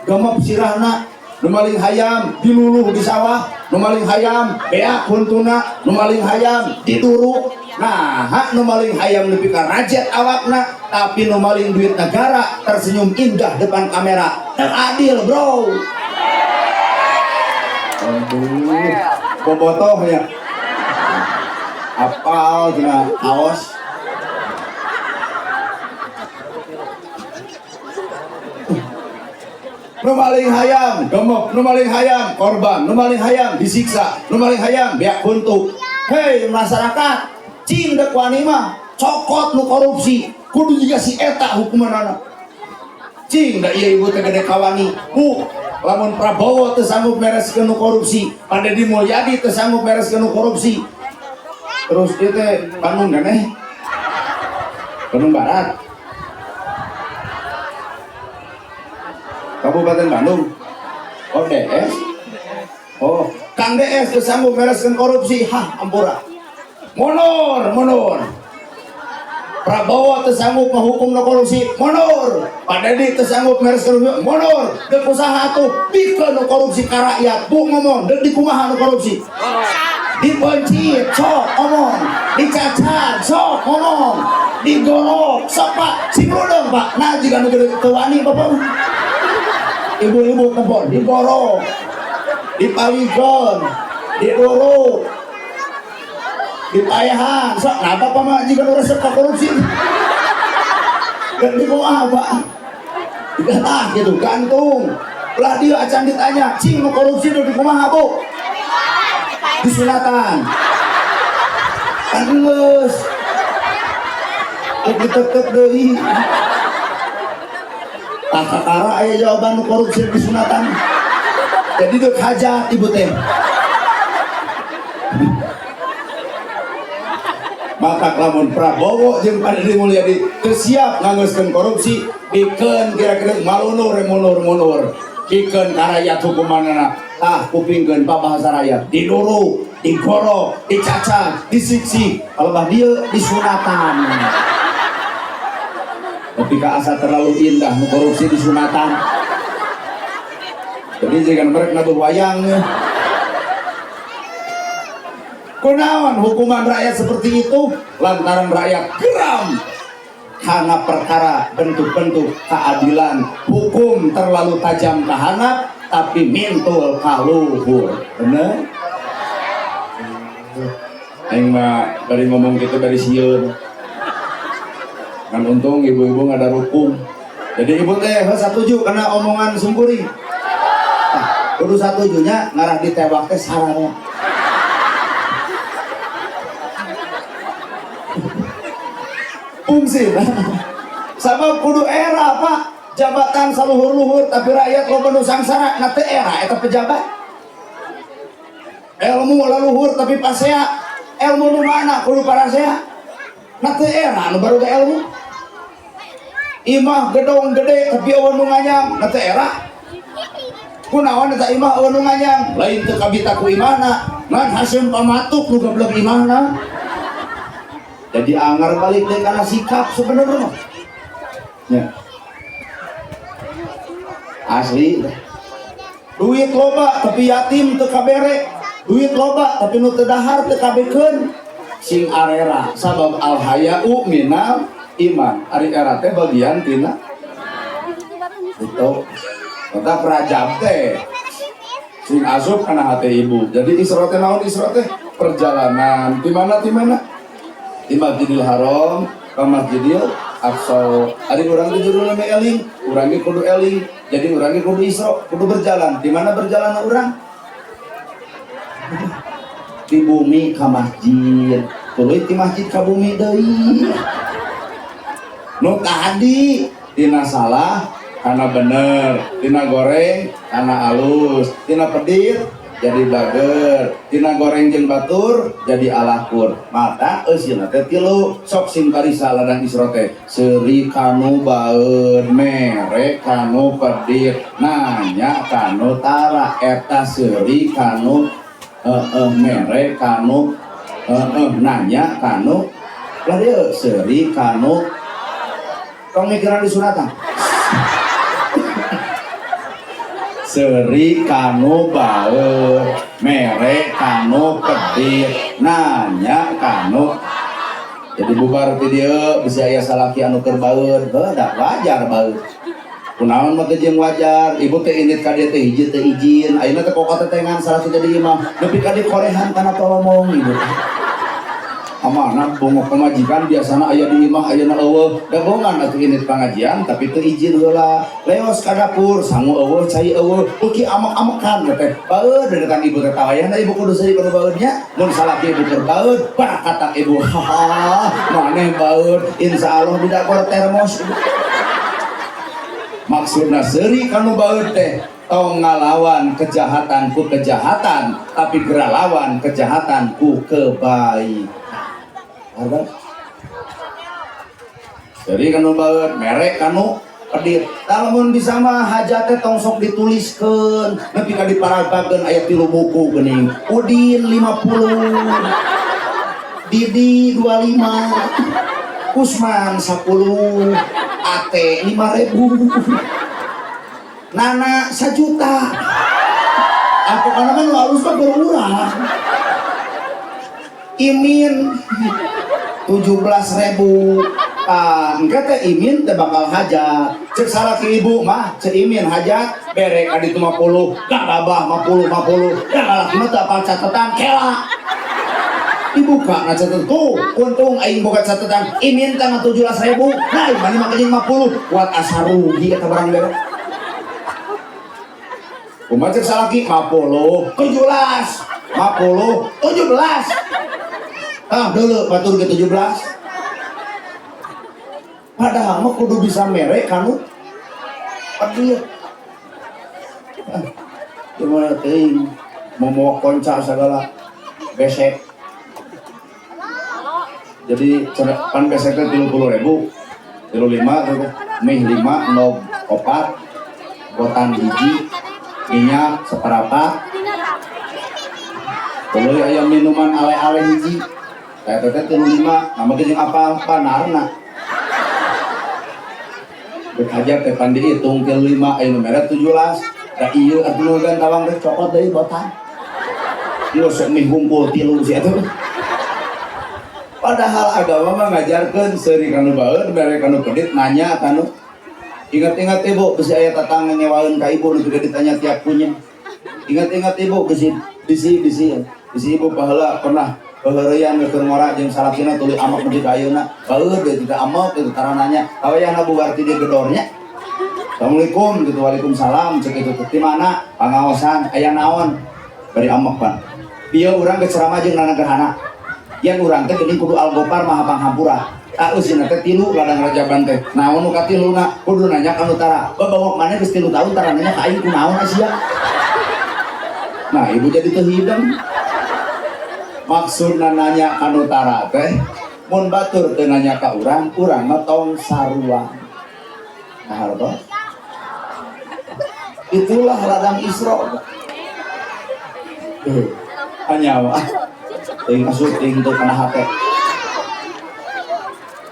gemep sirahna, nu maling hayam diluluh di sawah, nu maling hayam beak huntuna, nu maling hayam diduruk. Nah, hak nu maling hayam nepi ka rajet awakna, tapi nu maling duit negara tersenyum indah depan kamera. Teu adil, bro. Aduh, bobotoh ya. Apal cenah kaos. Nu maling hayam gemep, nu maling hayam korban, nu maling hayam disiksa, nu maling hayam beak huntu. Hei masyarakat, cing dek wani mah cokot nu korupsi, kudu juga si eta hukumanana. Cing da ieu ibu teh gede kawani. Bu, lamun Prabowo teu sanggup bereskeun nu korupsi, Pak Dedi Mulyadi teu sanggup bereskeun nu korupsi. Terus ieu teh Bandung keneh? Bandung Barat. Kabupaten Bandung. Oh, DS. Oh, Kang DS teu sanggup bereskeun korupsi, hah ampura. Mundur, mundur. Prabowo teu sanggup menghukum nu korupsi, mundur. Pak Dedi teu sanggup bereskeun korupsi, mundur. Deuk usaha atuh bikeun nu korupsi ka rakyat. Bu ngomong, deuk dikumaha nu korupsi? Dipencit, sok ngomong. Dicacar, sok ngomong. Digorok, sok Pak, sing rudeng Pak. Nah, jika nu gede teu wani Bapak. Ibu-ibu kebon digorok, dipalikeun, diduruk, dipayahan, sok. Nah, bapak mah jika nu resep ka korupsi. Dan di kumaha, Pak? Digatah gitu, gantung. Belah dia acan ditanya, cing nu korupsi nu di kumaha, Bu? Disunatan. Kan geus. Rek ditetep deui. Tah kakara aya jawaban nu korupsi disunatan. Jadi deuk hajat ibu teh. Maka lamun Prabowo jeung Pak Dedi Mulyadi teu siap nganggeuskeun korupsi, bikeun kira-kira malunur mundur-mundur. Bikeun ka rakyat hukumanana. Tah kupingkeun pabahasa rakyat, diduruk, digorok, dicacar, disiksi, kalau dieu disunatan. Ketika asa terlalu indah nu korupsi disunatan. Jadi jika mereka nabuh wayang. Kunaon hukuman rakyat seperti itu? Lantaran rakyat geram karena perkara bentuk-bentuk keadilan hukum terlalu tajam ka handap tapi mintul ka luhur. Bener? Aing mah bari ngomong gitu bari sieun. Kan untung ibu-ibu nggak ada rukung. Jadi ibu teh heuh satuju karena omongan sungkuring. Tah, kudu satujunya ngarah ditewak teh sararea. Fungsi. Sabab kudu era Pak, jabatan saluhur-luhur tapi rakyat loba nu sangsara, na teu era eta pejabat. Ilmu leluhur tapi pasea, ilmu nu mana kudu parasea. Na teu era nu baru ilmu. Imah gedong gede tapi eueuh nu nganyang, na teu era. Kunaon eta imah eueuh nu nganyang? Lain teu kabita ku imahna, ngan haseum pamatuk nu goblok imahna. Jadi angar balik deui kana sikap sebenarnya mah. Ya. Asli. Duit loba tapi yatim teu kabere, duit loba tapi nu teu dahar teu kabekeun. Sing arera sabab al haya'u minal iman. Ari era teh bagian tina itu. Tetap rajab teh sing asup kana hate ibu. Jadi Isra teh naon? Isra teh perjalanan di mana di mana? Di Masjidil Haram ke Masjidil Aqsa. Ari urang teh judulna mah eling, urang ge kudu eling. Jadi urang ge kudu Isra, kudu berjalan. Di mana berjalan urang? Di bumi ka masjid. Tuluy di masjid ka bumi deui. Nu tadi tina salah kana bener, tina goreng kana alus, tina pedit. Jadi bager. Tina goreng jeung batur jadi alakur. Mata eusina teh tilu sok sing parisa ladang Isra teh. Seuri kanu baeud, mere kanu pedit, nanya kanu tara eta seuri kanu mere kanu nanya kanu lah dieu seuri kanu tong mikiran disunatan. Seuri kanu baeud, mere kanu pedit, nanya kanu jadi bubar ti dieu bisi aya salaki anu keur baeud, heuh da wajar baeud. Kunaon mah teh jeung wajar, ibu teh indit ka dieu teh hiji teh izin, ayeuna teh kokot tetengan salaki teh di imah, nepi ka dikorehan kana tolomong ibu. Amanah bongok pemajikan biasana aya di imah ayeuna eueuh, dagongan atuh indit pangajian tapi teu izin heula. Leos ka dapur sangu eueuh cai eueuh, beuki amek-amekan teh. Baeud dedekan ibu teh tawayahna ibu kudu seuri kudu baeud nya. Mun salaki ibu keur baeud, barakatak ibu. Haha, maneh baeud, insyaallah di dapur termos ibu. Maksudna seuri kanu baeud teh tong ngalawan kejahatan ku kejahatan, tapi geralawan kejahatan ku kebaikan. Jadi kanu baeud, mere kanu pedit. Lamun bisa mah hajat teh tong sok dituliskeun, nepi ka diparagakeun aya 3 buku geuning. Udin 50, Didi 25, Usman 10, Ate 5.000, Nana 1 juta. Apa karena kan harus mah berurang. Imin 17.000. Ah, engke teh Imin teh bakal hajat. Cek salaki ibu mah, cek Imin hajat, bere ka ditu 50, gababah 50 50. Da lalaki mah teu apal catatan kela. Dibuka na catatan tuh, untung aing boga catatan. Imin teh 17.000. Nah, mani mah 50, kuat asa rugi eta barang bere. Kumaha cek salaki 50, 17, 50, 17. Ah, dulu batur ke 17. Padahal mah kudu bisa mere kanu pedit. Ah, gimana teuing mau mawa konca segala besek. Jadi pan besek teh 30.000, 35 tuh, mie 5, nog 4, botan hiji, minyak seperapat, tuluy aya minuman ale-ale hiji. Eta teh 35, nama ge jeung apa-apa narna. Bek hajat teh pan dihitung 35, aya nu mere 17. Da ieu atuh nu gantawang teh cokot deui botan. Ieu sok mie hungkul 3 si eta. Padahal agama mah ngajarkeun seuri kanu baeud, mere kanu pedit, nanya kanu. Ingat-ingat ibu, bisi aya tatangga nyewaeun ka ibu nu juga ditanya tiap punya. Ingat-ingat ibu, bisi bisi bisi bisi ibu baheula pernah heureuyan keur ngora jeung salakina tuluy amek nepi ka ayeuna. Baeud we teh amek kitu tara nanya. Kawayahna bubar ti dieu gedornya. Assalamualaikum gitu, waalaikumsalam cek kitu teh. Di mana? Pangaosan, aya naon? Bari amek pan. Ieu urang ge ceramah jeung nana gerhana. Yang urang teh geuning kudu Al-Gofar Maha Panghampura. Ah eusina teh 3 ladang rajaban teh. Naon nu katiluna? Kudu nanya ka nu tara. Babawok maneh geus 3 tahun tara nanya ka aing kunaon sia. Nah, ibu jadi teu hideng. Maksudna nanya ka nu tara teh mun batur teu nanya ka urang, urang mah tong sarua. Nah, hartos. Itulah ladang Isra. Hanya teuing asup teuing teu kana hate.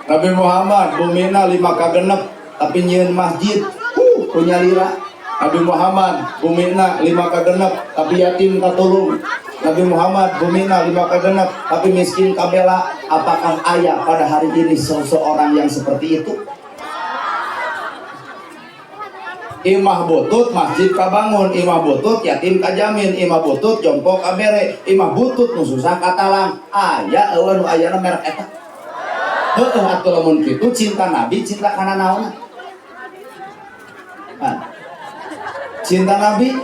Nabi Muhammad bumina 5 kagenep tapi nyieun masjid punya lira. Nabi Muhammad bumina 5 kagenep tapi yatim katulung. Nabi Muhammad bumina 5 kagenep tapi miskin kabela. Apakah aya pada hari ini seseorang yang seperti itu? Imah butut masjid kabangun, imah butut yatim kajamin, imah butut jompo kabere, imah butut nu susah katalang. Aya eueuh nu ayana merek eta. Heueuh atuh lamun kitu cinta Nabi cinta kana naonna? Ah. Cinta Nabi,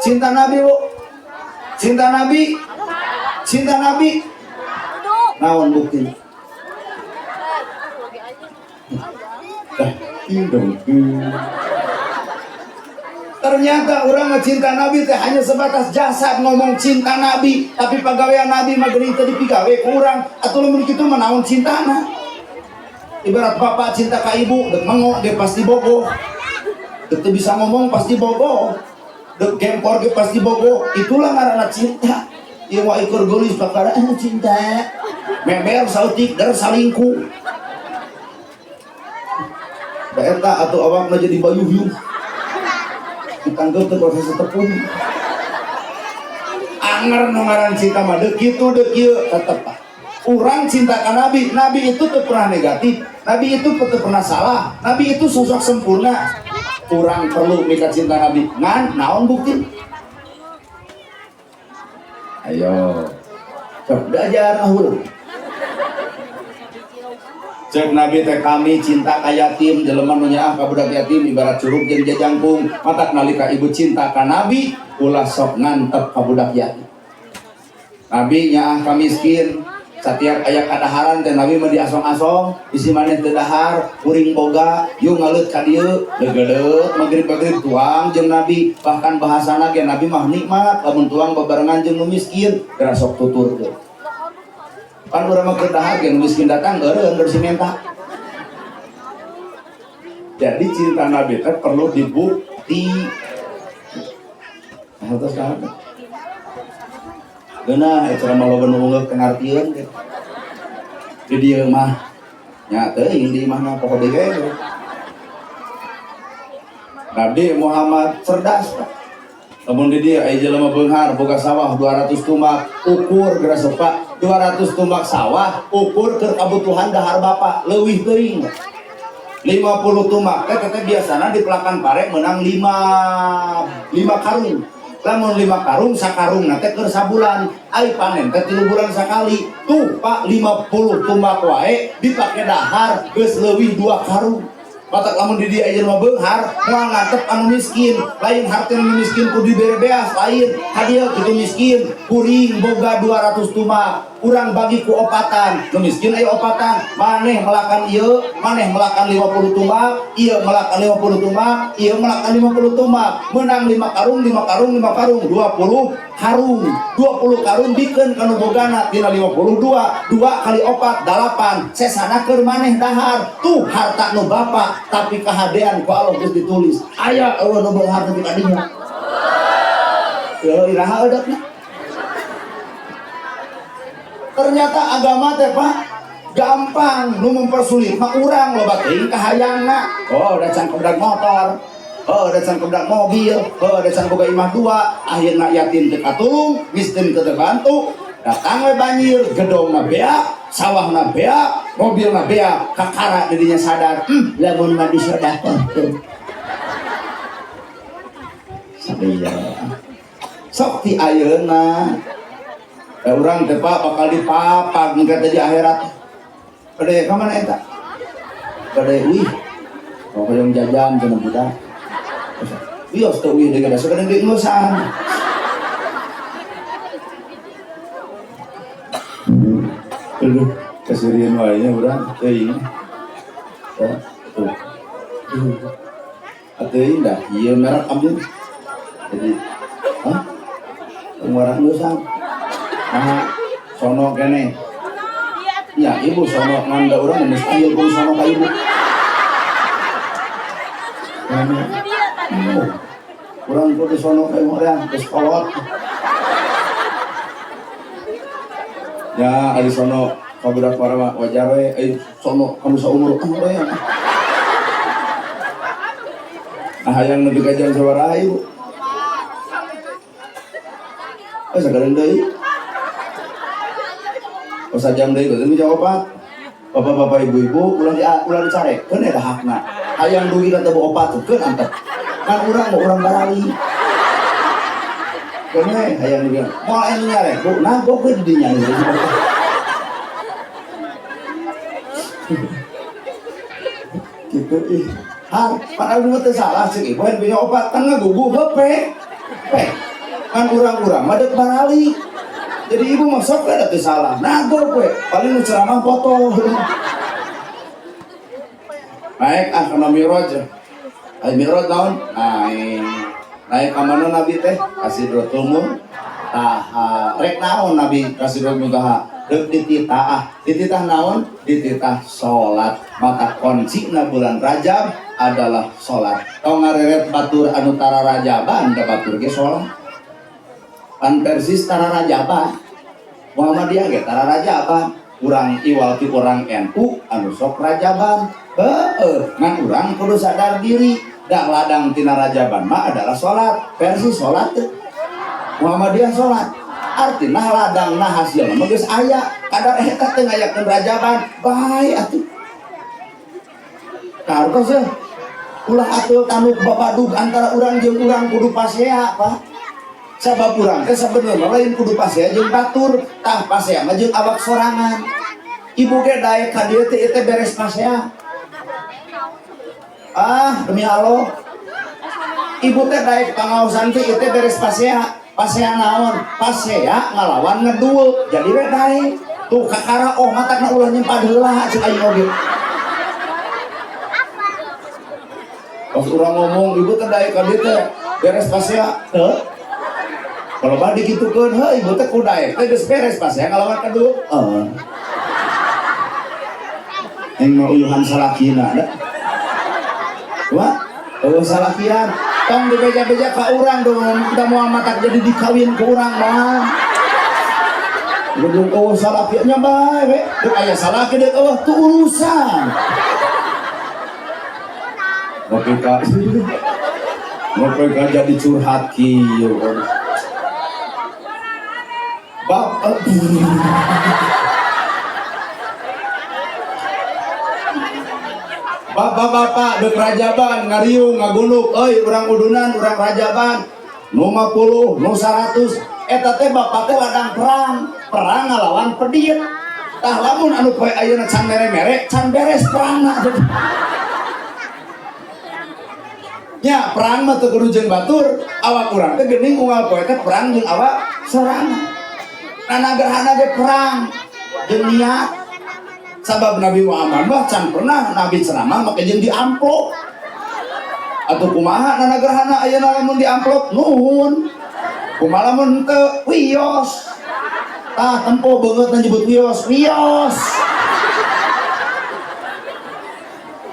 cinta Nabi bu, cinta Nabi, cinta Nabi. Naon bukti? Dah, indong. Ternyata urang mah cinta Nabi teh hanya sebatas jasad ngomong cinta Nabi, tapi pagawean Nabi mah geuning teu dipigawe ku urang. Atuh lamun kitu mah naon cintana? Ibarat bapak cinta ka ibu, dek mengo dia pasti bogoh. Dek teu bisa ngomong pasti bogoh. Dek gempor ge pasti bogoh. Itulah ngaranna cinta. Ieu mah ikur geulis bakal cinta. Memer sautik der salingkuh. Da eta atuh awakna jadi bayuhyuh. Ditanggep teh proses tepung. Anger nu ngaran cinta mah deuk kitu deuk kieu tetep ah. Urang cinta ka Nabi, Nabi itu teu pernah negatif, Nabi itu teu pernah salah, Nabi itu sosok sempurna. Urang perlu mika cinta Nabi. Ngan naon bukti? Ayo. Sok belajar ngahuleng. Cek Nabi teh kami cinta ka yatim, jelema nu nyaah ka budak yatim ibarat curug jeung jajangkung. Matak nalika ibu cinta ka Nabi, ulah sok ngantep ka budak yatim. Nabi nyaah ka miskin, setiap aya kadaharan teh Nabi mah diasong-asong, bisi maneh teu dahar, kuring boga, yuk ngaleut ka dieu, leugeuleut magrib-magrib tuang jeung Nabi, bahkan bahasana ge Nabi mah nikmat lamun tuang babarengan jeung nu miskin, geura sok tuturkeun. Pan urang mah keur dahar ge nu miskin datang eureun bersih menta. Jadi cinta Nabi teh perlu dibukti. Nah, terus kan? Geunah eta mah loba nu unggeuh teu ngartieun ge. Di dieu mah nya teuing di imahna poho deui we. Nabi Muhammad cerdas, Pak. Lamun di dieu aya jelema beunghar boga sawah 200 tumbak, ukur geura sok Pak, 200 tumbak sawah ukur keur kabutuhan dahar bapak leuwih teuing. 50 tumbak teh teh biasana di pelakan pare menang 5 karung. Lamun 5 karung sakarung teh keur sabulan, ai panen teh 3 bulan sakali. Tuh Pak 50 tumbak wae dipake dahar geus leuwih 2 karung. Matak lamun di dieu aya jelema beunghar moal ngantep anu miskin, lain harta anu miskin kudu dibere beas, lain hadiah kitu miskin, kuring boga 200 tumbak, urang bagi ku opatan, nu miskin aya opatan, maneh melakan ieu, maneh melakan 50 tumbak, ieu melakan 50 tumbak, ieu melakan 50 tumbak, menang 5 karung, 5 karung, 5 karung, 20 karung, 20 karung bikeun ka nu bogana tina 52, 2 kali 4, 8, sesana keur maneh dahar, tuh harta nu bapak, tapi kahadean ku Allah geus ditulis, aya eueuh nu beunghar nepi ka dinya. Yo iraha eudekna. Ternyata agama teh Pak gampang, nu mempersulit mah urang loba teuing kahayangna. Oh, da can kebedak motor. Oh, da can kebedak mobil. Oh, da can boga imah dua. Akhirna yatim teu katulung, miskin teu terbantu. Datang we banjir, gedongna beak, sawahna beak, mobilna beak, kakara didinya sadar, lamun mah disodakohkeun. Sadaya. Sok ti ayeuna. Da urang teh Pak bakal dipapag engke teh di akhirat. Bade ka mana eta? Bade wih. Oh, hoyong jajan cenah budak. Wios teu wih deui da sakedeung deui ngeusan. Aduh, keserian wae nya urang teuing. Ya, tuh. Atuh dah, ieu merek ambil. Jadi, hah? Pengeluaran ngeusan. Nah, sono kene. Ya, ibu sono ngan da urang mustahil kudu sono ka ibu. Oh, urang kudu sono ka ibu urang geus kolot. Ya, ari sono ka budak para mah wajar we, euy sono kamu saumur we. Nah, hayang nepi ka jam sabaraha ibu? Oh, sakareun deui. Oh, sajam deui berarti jawab opat. Bapak-bapak, ibu-ibu ulah dicarekeun eta hakna. Hayang dugi ka teu opat keun antep. Kan urang mah urang barali. Keun we hayang dugi. Moal aya nu nyarek, Bu. Nah, gok we di dinya. Gitu ih. Har, padahal mah teu salah cek ibu punya opat kan ngagugu hepe. Pe. Kan urang-urang mah deuk barali. Jadi ibu mah sok ada teu salah. Nah, gok we paling nu ceramah foto. Naik ah kana Mi'raj. Ai Mi'raj naon? Naik. Naik ka mana Nabi teh? Ka Sidratul Muntaha. Rek naon Nabi ka Sidratul Muntaha? Deuk dititah. Dititah naon? Dititah salat. Maka kuncina bulan Rajab adalah salat. Tong ngareret batur anu tara rajaban, da batur ge salat. Pan Persis tara rajaban. Muhammadiyah ge tara rajaban. Urang iwal ti urang NU anu sok rajaban. Heueuh, ngan urang kudu sadar diri. Dah ladang tina rajaban mah adalah salat. Persis salat teh. Muhammadiyah salat. Artina ladangna hasilna mah geus aya. Kadar eta teh ngayakeun rajaban, bae atuh. Kartos ya. Ulah atuh tanuk babadug antara urang jeung urang kudu pasea, Pak. Sabab urang teh sabenerna lain kudu pasea jeung batur, tah pasea mah jeung awak sorangan. Ibu ge daek ka dieu teh ieu teh beres pasea. Ah, demi Allah. Ibu teh daek pangaosan teh ieu teh beres pasea. Pasea naon? Pasea ngalawan ngedul. Jadi we daek. Tuh kakara oh matakna ulah nyempad heula cek aing oge. Pas urang ngomong ibu teh daek ka dieu teh beres pasea. Heuh. Kalau badi gitukeun, heuh ibu teh ku daek teh geus beres pasea ngalawan kedul. Heeh. Aing mah uyuhan salakina da. Wah, eueuh salakian. Tong dibeja-beja ka urang dong, da moal matak jadi dikawin ku urang mah. Belum eueuh salakiannya bae we. Deuk aya salaki deuk eueuh tu urusan. Ngopi ka. Ngopi ka jadi curhat kieu. Bapak Bapak-bapak deuk rajaban ngariung ngagunuk euy urang udunan urang rajaban nu 50 nu 100 eta teh bapak teh ladang perang, perang ngalawan pedit. Tah lamun anu poe ayeuna can mere-mere can beres perangna. Nya perang mah teu kudu jeung batur, awak urang teh geuning unggal poe teh perang jeung awak sorangan. Nana gerhana ge perang jeung niat. Sabab Nabi Muhammad mah can pernah Nabi ceramah make jeung di amplop. Atuh kumaha nana gerhana ayeuna lamun di amplop nuhun. Kumaha lamun henteu wios. Tah tempo beungeut nyebut wios, wios.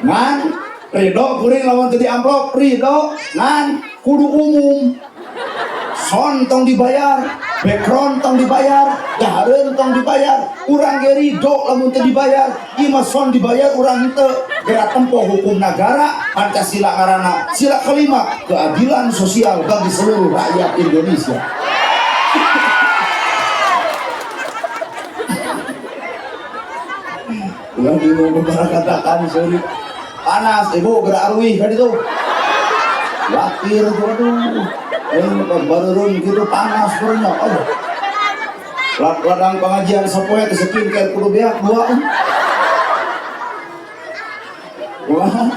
Ngan ridho kuring lamun teu di amplop, ridho ngan kudu umum. Son tong dibayar, background tong dibayar, dahareun tong dibayar, urang ge ridho lamun teu dibayar, ieu mah son dibayar urang henteu. Geura tempo hukum nagara, Pancasila ngaranna, sila kelima, keadilan sosial bagi seluruh rakyat Indonesia. Ulah bingung katakan sorry. Panas ibu gerak arwih kan itu. Wakir tuh aduh. Baru gitu panas purnya. Oh. Ladang pengajian sapoe teh skincare kudu beak dua. Wah.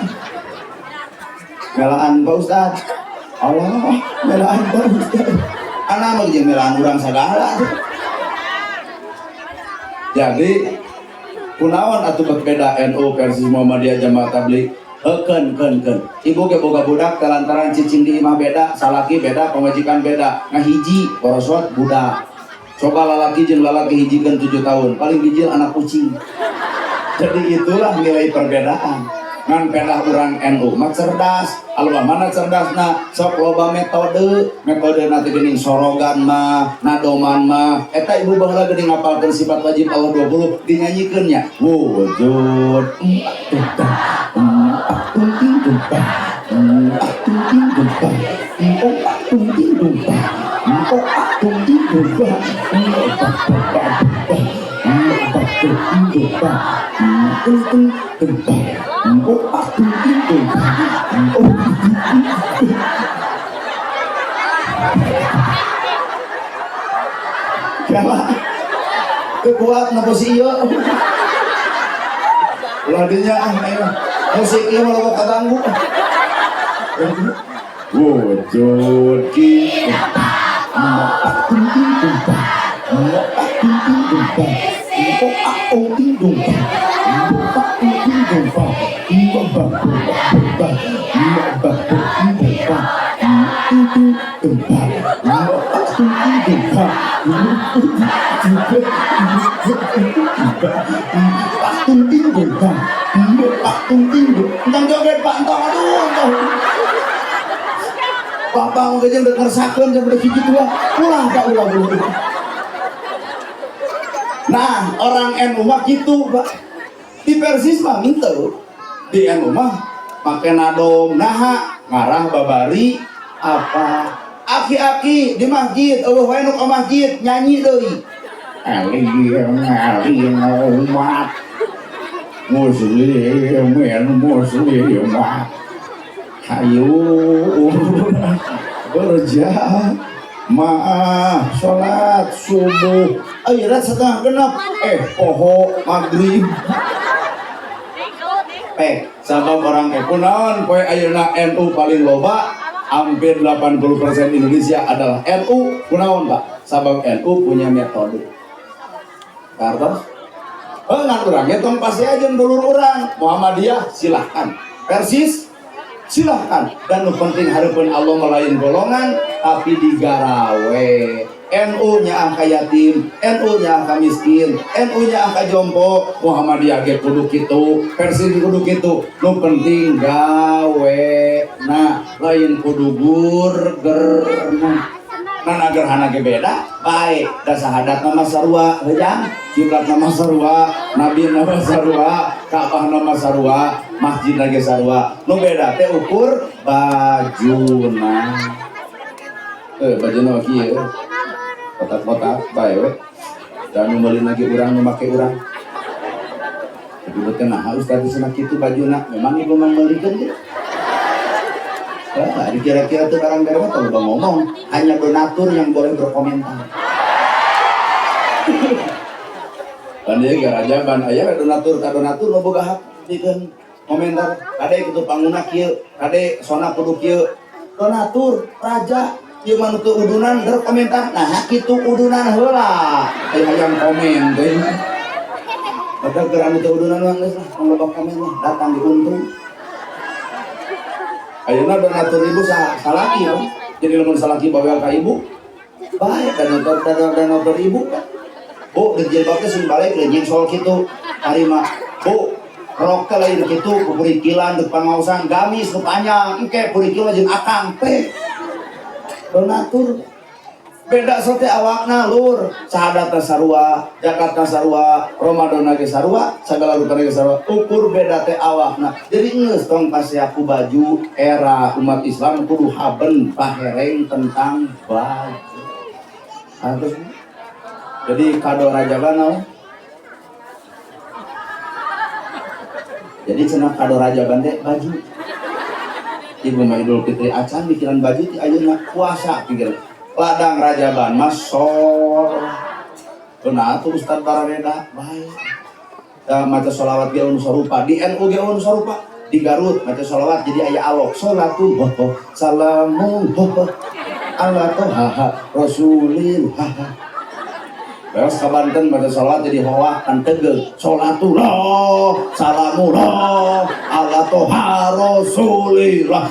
Melaan Pak Ustad. Allah, melaan Pak Ustad. Anak mah jeung melaan urang sagala. Jadi kunaon atuh berbeda NU versus Muhammadiyah Jamaah Tabligh? Keun keun keun. Ibu ge boga budak teh lantaran cicing di imah beda, salaki beda, pamajikan beda. Ngahiji borosot budak. Coba lalaki jeung lalaki hijikeun 7 tahun, paling bijil anak kucing. Jadi itulah nilai perbedaan. Ngan pedah urang NU mah cerdas, alwa mana cerdasna sok loba metode, metode nanti geuning sorogan mah, nadoman mah. Eta ibu baheula geuning ngapalkeun sifat wajib Allah 20 dinyanyikeun nya. Wujud empat tumpah, empat tumpah, empat tumpah, empat tumpah, empat tumpah, empat tumpah, empat tumpah, tumpah. Kela kekuat na si ieu. Ulah dinya ah ayo. Musik ieu mah loba kaganggu. Wujud kita 7, 4, 5, 7, 4, 5, 7, 4, 3, 4, 3. Entong joget Pak, entong, aduh, entong. Bapak mau gajian udah ngersakeun sampai udah gitu lah. Ulah Pak, ulah, ulah. Nah, orang NU mah gitu, Pak. Di Persis mah henteu. Di NU mah make nadom, naha ngarah babari apa? Aki-aki di masjid, euweuh wae nu ka masjid nyanyi deui. Alim alim umat muslimin muslimat hayu berjamaah sholat subuh ayeuna 5:30 poho maghrib sabab orang kunaon poe ayeuna NU paling loba, hampir 80% Indonesia adalah NU. Kunaon Pak? Sabab NU punya metode. Kartos. Oh, ngan urang ge tong pasti aja dulur urang Muhammadiyah silahkan, Persis silahkan, dan nu penting hareupeun Allah melain golongan tapi digarawe. NU nya ka yatim, NU nya ka miskin, NU nya ka jompo, Muhammadiyah ge kudu kitu, Persis kudu kitu. Nu penting gawe, nah lain kudu burgerna. Nah, gerhana ge beda, baik da sahadat nama sarua, hejang, kiblat nama sarua, nabi nama sarua, Ka'bah nama sarua, masjid lagi sarua. Nu beda teh ukur bajuna. Bajuna mah kieu. Kotak-kotak bae we. Dan nu meuli lagi urang nu make urang. Tapi betul nah ustaz cenah kitu bajuna, memang ibu mang meulikeun ge. Ah, dikira-kira tuh barang barang kalau udah ngomong hanya donatur yang boleh berkomentar. Dan dia garajaban aya donatur ka donatur nu boga hak dikeun komentar. Kade kudu panguna kieu, kade sona kudu kieu. Donatur raja ieu mah nu teu udunan berkomentar. Nah, kitu udunan heula. Aya hayang komen teh. Padahal keur anu teu udunan mah geus lah, tong loba komen lah, datang diuntung. Ayeuna donatur ibu salaki Pak. Jadi lamun salaki bawel ka ibu, baik donatur donatur ibu kan. Bu, di jilbab teh sing balik leuh nyengsol kitu. Tarima. Bu, rok teh lain kitu, pupurikilan deuk pangaosan, gamis nu panjang, engke purikil jeung akang teh. Donatur beda sote awakna lur, sahadatna sarua, zakatna sarua, Ramadan ge sarua, sagala rupana ge sarua, ukur beda teh awakna. Jadi geus tong pasti aku baju era umat Islam kudu haben pahereng tentang baju. Terus, jadi kado rajaban naon? Jadi cenah kado rajaban teh baju. Ibu mah Idul Fitri acan mikiran baju ti ayeuna puasa pikiran. Ladang rajaban mah sol. Donatur Ustaz Barareda baik. Da maca sholawat ge anu sarupa, di NU ge anu sarupa, di Garut maca sholawat jadi aya alok sholatullah salamullah ala toha rasulillah. Terus ke Banten maca sholawat jadi hoa kan tegel sholatullah salamullah ala toha rasulillah.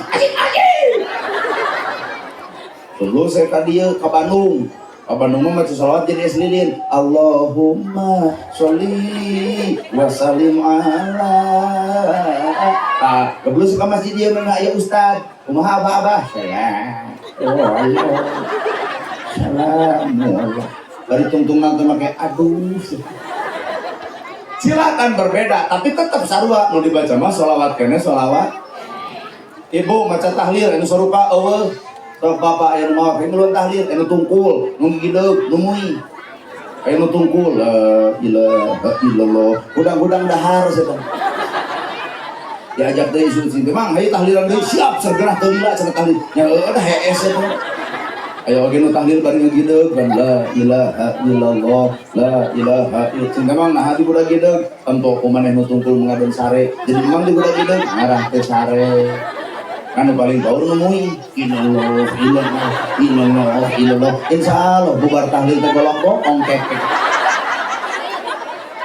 Dulu saya tadi ke Bandung, ke Bandung mah maca sholawat jadi es lilin. Allahumma sholli wa sallim ala. Nah, kebelum suka masjid dia mana aya ustad. Kumaha abah-abah? Salam. Salam. Bari tungtungan teh make aduh. Silakan berbeda, tapi tetap sarua. Nu dibaca mah sholawat kene sholawat. Ibu maca tahlil anu sarupa eueuh. Sok bapak aya nu mawa nu tahlil anu tungkul, nu gigideug, nu mui. Aya nu tungkul la ilaha illallah. Hudang-hudang dahar cenah. Diajak deui isu sing mang hayu tahlilan deui siap sergenah teu lila cenah tahlil. Nya heueuh dah hees eta. Aya oge nu tahlil bari ngegideug kan la ilaha illallah la ilaha illallah. Cing memang naha di budak gideug tempo ku maneh nu tungkul mengadon sare. Jadi memang di budak gideug ngarah teh sare. Kan nu paling baur nu mui illallah illallah illallah illallah. Insyaallah bubar tahlil teh golok bohong kekek.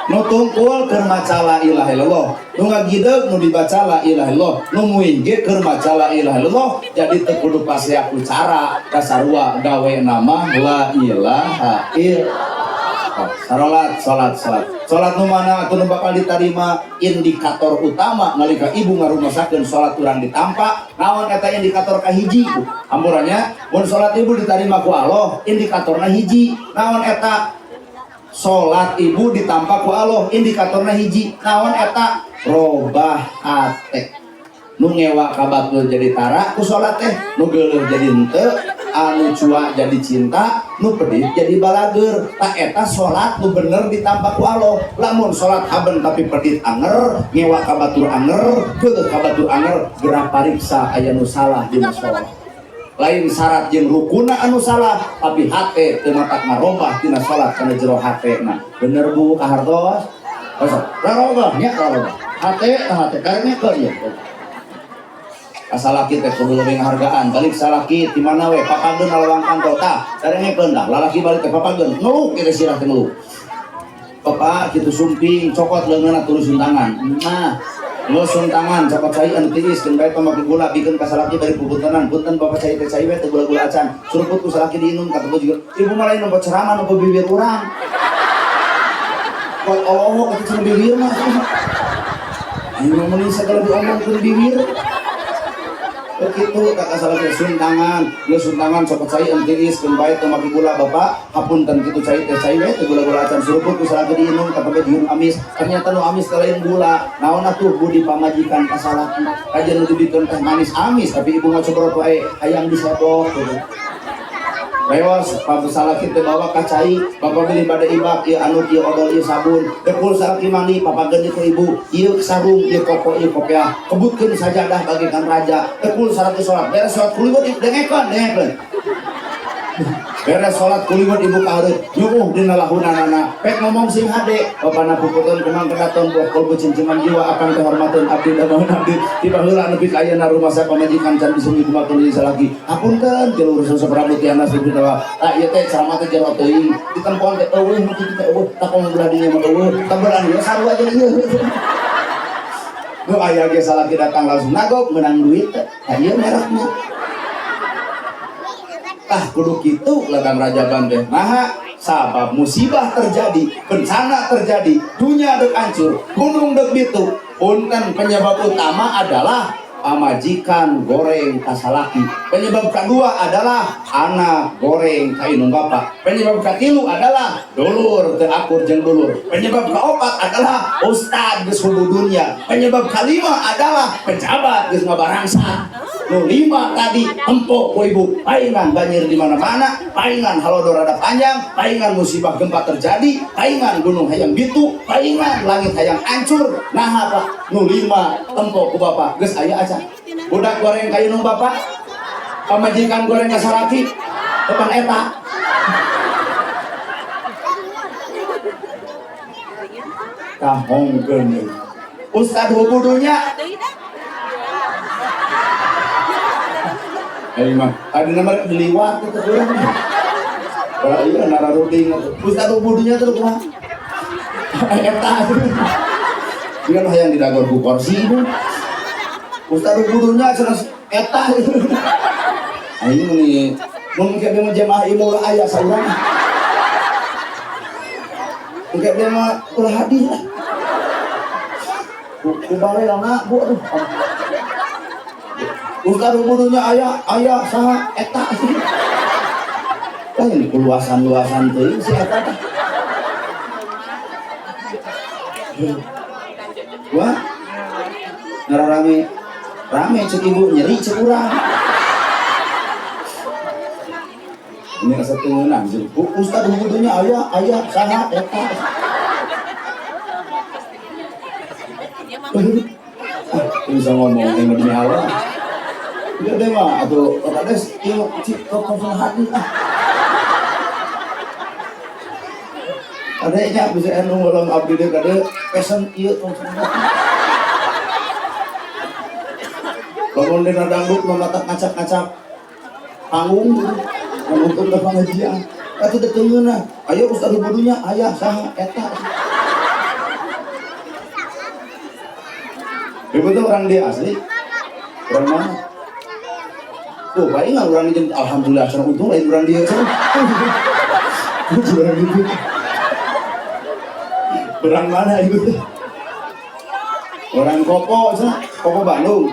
Nu tungkul keur maca la ilaha illallah, nu ngagideg nu dibaca la ilaha illallah, nu muin ge keur maca la ilaha illallah. Jadi teu kudu pasea ku cara kasarua gawe nama la ilaha illallah. Sarolat, salat, salat. Salat nu mana atuh nu bakal ditarima? Indikator utama nalika ibu ngarumasakeun salat urang ditampa naon eta? Indikator kahiji, Bu. Amburannya mun salat ibu ditarima ku Allah, indikatorna hiji. Naon eta? Salat ibu ditampa ku Allah, indikatorna hiji. Naon eta? Robah hate. Nu ngewa ka batur jadi tara ku salat teh, nu geuleuh jadi henteu, anu cua jadi cinta, nu pedih jadi balageur. Tah, eta salat nu bener ditampa ku Allah. Lamun salat haben tapi pedit anger, ngewa ka batur anger, geuleuh ka batur anger, geura pariksa, aya nu salah dina salat. Lain syarat jeung rukuna anu salah, tapi hate teu matak ngarobah tina salat kana jero hatena. Bener, Bu? Kahartos? Masa rarobah nya, rarobah hate tah, hate karena ke ieu. Kasalaki teh kudu leuwih ngahargaan. Balik salaki di mana we, papageun lawang kantor tah, darengekeun tah. Lalaki balik teh papageun, ngeluk kieu sirah teh, ngeluk. Bapak kitu sumping, cokot leungeunna turun tangan. Nah, ngusung tangan, cokot cai anu tiis, keun bae tong make gula, bikeun ka salaki bari pupuntenan. Punten Bapak, cai teh cai we teu gula-gula acan. Suruput ku salaki diinum, kata juga. Ibu mah lain nempo ceramah, nempo bibir urang. Kok Allah kata cenah bibir mah. Ayo mah segala diomongkeun bibir. Begitu tak asal sun tangan, geus sun tangan, cokot cai anu tiis, keun bae teu make gula. Bapak, hapunten, kitu cai teh cai we teu gula-gula acan. Suruput ku salaki diinum, kata ge jiun amis. Ternyata nu amis teh lain gula. Naon atuh? Budi pamajikan ka salaki. Kajian nu dibikeun teh manis amis, tapi ibu mah cobrot wae, hayang disodok gitu. Lewas, pak salaki teh bawa ka cai, bapak beli bade ibak, ieu anduk, ieu odol, ieu sabun. Dekul salaki mandi, papageun ku ibu, ieu sarung, ieu koko, ieu kopiah. Kebutkeun sajadah bagaikan raja. Dekul salaki salat, beres salat kuliwot, dengekeun, dengekeun. Beres salat kuliwot ibu ka hareup, nyuuh dina lahunanana. Pek ngomong sing hade, bapana puputeun kumang kedaton buah kolbu cinciman jiwa akan kehormatan abdi dan abdi. Tiba heula nepi ka ayeuna rumah saya pamajikan can bisa nyugumakeun deui salaki. Hapunten ti luhur saprabu tiana seueur tawa. Ah, ieu teh ceramah teh jero teuing. Ditempoan teh eueuh nu kitu teh eueuh, takon belah dinya mah eueuh. Tambalan ieu sarua jeung ieu. Nu aya ge salaki datang langsung nagok menang duit teh. Tah, ieu merekna. Ah, kudu kitu ladang rajaban teh. Naha? Sabab musibah terjadi, bencana terjadi, dunia dek hancur, gunung dek bitu. Punten, penyebab utama adalah pamajikan goreng kasalaki. Penyebab kedua adalah anak goreng ka indung bapak. Penyebab katilu adalah dulur teu akur jeung dulur. Penyebab keopat adalah ustad geus hubu dunia. Penyebab kelima adalah pejabat geus ngabarangsa. Nu lima tadi tempo ku ibu, paingan banjir di mana-mana, paingan halodo rada panjang, paingan musibah gempa terjadi, paingan gunung hayang bitu, paingan langit hayang hancur. Nah, apa nu lima tempo ku bapak? Geus aya aja budak goreng ka indung bapak, pamajikan goreng ka salaki, depan eta kahongkeun ustad hubudunya. Ayo mah, tadi nomor diliwat itu kurang. Kalau iya nararuding, ustad hubudunya terus kumaha? Eta. Dia mah hayang didagor ku kursi ibu. Ustad hubudunya cenah eta. Aing nih, mun ke dia mah jemaah ieu ulah aya saurang. Mungkin dia mah ulah hadir lah. Ku barelna, Bu, aduh. Ustad hubudunya aya, aya saha eta. Lain luasan-luasan teuing si eta teh. Wah, ngararame rame cek ibu, nyeri cek urang. Ini asa teu ngeunah jeung ustad hubudunya aya, aya saha eta. Ah, bisa ngomong yang demi Allah. Dia deh mah atau kades ieu cik kosong hati ah. Adanya bisa anu ulang abdi deh kade pesen ieu kosong hati. Lamun dina dangdut mah matak ngacak-ngacak panggung gitu. Nonton ke pengajian. Atuh teu ngeunah. Ayo ustaz hubudunya aya saha eta. Ibu tuh orang dia asli. Orang mana? Tuh, paling nggak orang itu, alhamdulillah, senang untung lain orang dia. Orang itu. Orang mana ibu tuh? Orang Kopo, sana. Kopo Bandung.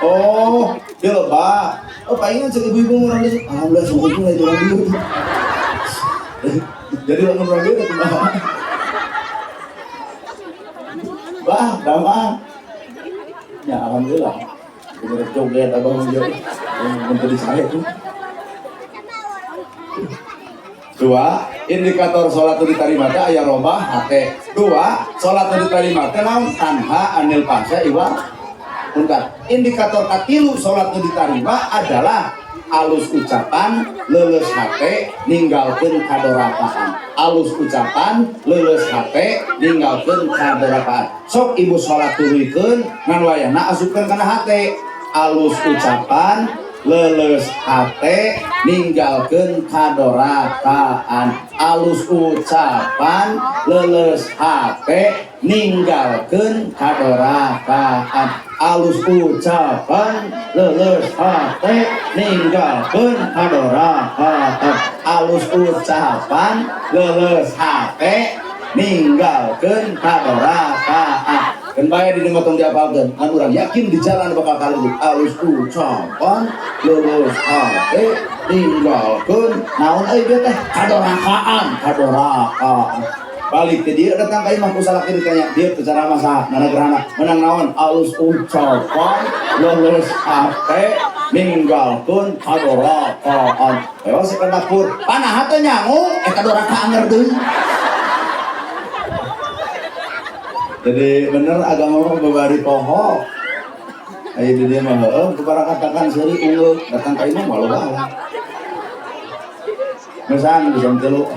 Oh, dia lebah. Oh, palingan cek ibu-ibu orang dia. Alhamdulillah, senang untung lain orang dia. Jadi orang dia kumaha? Bah, damang. Ya, alhamdulillah. Bener joget abang joget. Menteri saya tuh. Dua, indikator sholat itu diterima teh aya robah hate. Dua, sholat itu diterima teh naon? Tanha anil fahsya iwal munkar. Indikator katilu sholat itu diterima adalah alus ucapan, leuleus hate, ninggalkeun kadorakaan. Alus ucapan, leuleus hate, ninggalkeun kadorakaan. Sok ibu sholat tuluykeun ngan wayahna asupkeun kana hate. Alus ucapan, leuleus hate, ninggalkeun kadorakaan. Alus ucapan, leuleus hate, ninggalkeun kadorakaan. Alus ucapan, leuleus hate, ninggalkeun kadorakaan. Alus ucapan, leuleus hate, ninggalkeun kadorakaan. Kan bae di tong diapalkeun, kan urang yakin di jalan bakal kali alus ucapan, leuleus hate, ninggalkeun naon euy bieu teh kadorakaan, kadorakaan. Balik ke dia datang ka imah ku salaki ditanya, dia ceramah saha nana gerhana menang naon alus ucapan, leuleus hate, ninggalkeun kadorakaan. Ayo si ka dapur, panah hate nyangu, eta dorakaan deui. Jadi bener agama mah babari poho. Aya di dieu mah heueuh katakan seuri unggul datang ka imah malu bae. Mesan bisa tilu.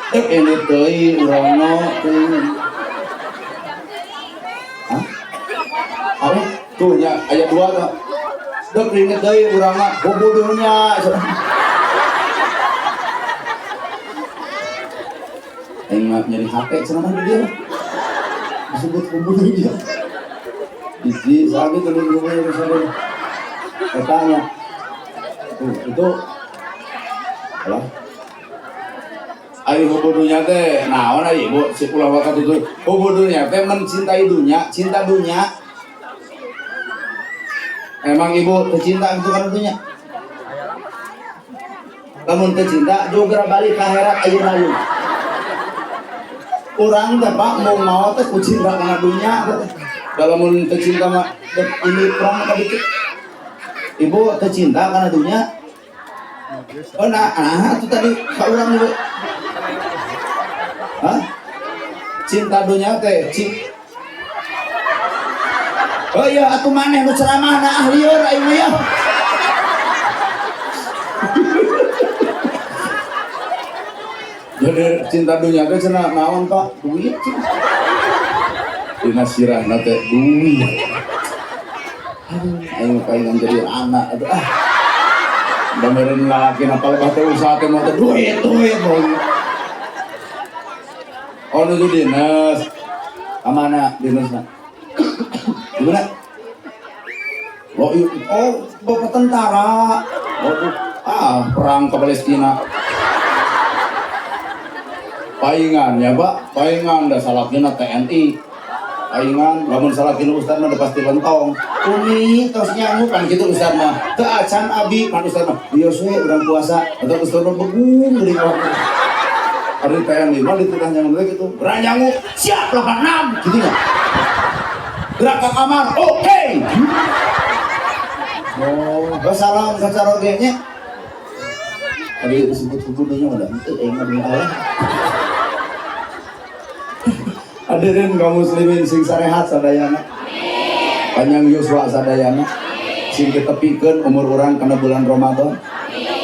Dek ini teuing urangna teuing. Hah? Apa? Tuh nya aya dua tuh. Dek ini teuing urangna bobodohnya. Aing mah nyeri hate cenah mah di dieu. Disebut kuburan dia. Hiji sabi tuluy kuburan sabi. Katanya. Tuh, itu alah. Ayo hubudunya teh naon ari ibu si ulah wakat itu. Hubudunya teh mencintai dunia, cinta dunia. Emang ibu tercinta itu kan dunia. Lamun tercinta juga balik ke akhirat ayeuna ayeuna. Urang teh Pak mau mau teh ku cinta kana dunia teh. Dalam mun teu cinta mah ini kurang mah dikit. Ibu teu cinta kana dunia. Oh nah, nah itu tadi ka urang ibu. Hah? Cinta dunia teh Oh iya atuh maneh nu ceramah na ah lieur aing mah ya. Jadi cinta dunia teh cenah naon Pak? Duit. Dina sirahna teh duit. Aduh, aing mah palingan jadi anak atuh ah. Da meureun lalaki na palebah teh usaha teh mah teh duit, duit. Oh nuju dinas. Ka mana dinasna? Di mana? Oh, iya. Oh, bapak tentara. Oh, ah, perang ke Palestina. Paingan ya Pak, paingan dah salakina TNI. Paingan, lamun salakina ustad mah udah pasti lentong. Umi terus nyangu kan gitu ustad mah. Teu acan abi kan ustad mah. Ieu we urang puasa atau ustad mah begung geuning awak. Ari TNI mah dititah nyangu teh gitu. Berang nyangu, siap 86 gitu nya. Gerak ke kamar, oke. Okay. Oh, salam sacaroge nya. Tadi disebut kubunya udah henteu aing mah demi Allah. Hadirin kaum muslimin sing sarehat sadayana. Panjang yuswa sadayana. Sing ditepikeun umur urang kana bulan Ramadan.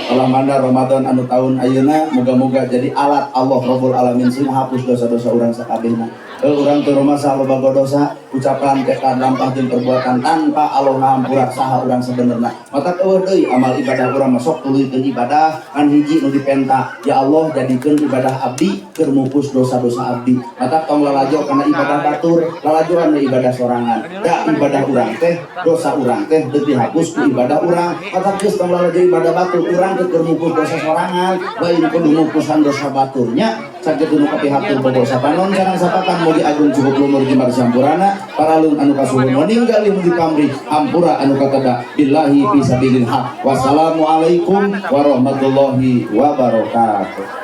Allah manda Ramadan anu tahun ayeuna moga-moga jadi alat Allah Rabbul Alamin sing hapus dosa-dosa urang sakabehna. Urang teu rumasa loba dosa, ucapan, tekad, lampah jeung perbuatan tanpa Allah ngahampura saha urang sebenarna. Mata eueuh deui amal ibadah urang masuk tuluykeun ibadah kan hiji nu dipenta, ya Allah, jadikeun ibadah abdi keur mupus dosa-dosa abdi. Mata tong lalajo kana ibadah batur, lalajoan ibadah sorangan. Da ibadah urang teh, dosa urang teh deuk dihapus ku ibadah urang. Mata geus tong lalajo ibadah batur, urang teh keur mupus dosa sorangan, lain kudu mupusan dosa baturnya. Sakitu nu kapihatur, bobo sapanon sareng sapakan, mugi agung cukup lumur jembar sampurana, paralun anu kasuhun, ninggal mugi pamrih hampura anu kateda, billahi fi sabilil haq. Wassalamualaikum warahmatullahi wabarakatuh.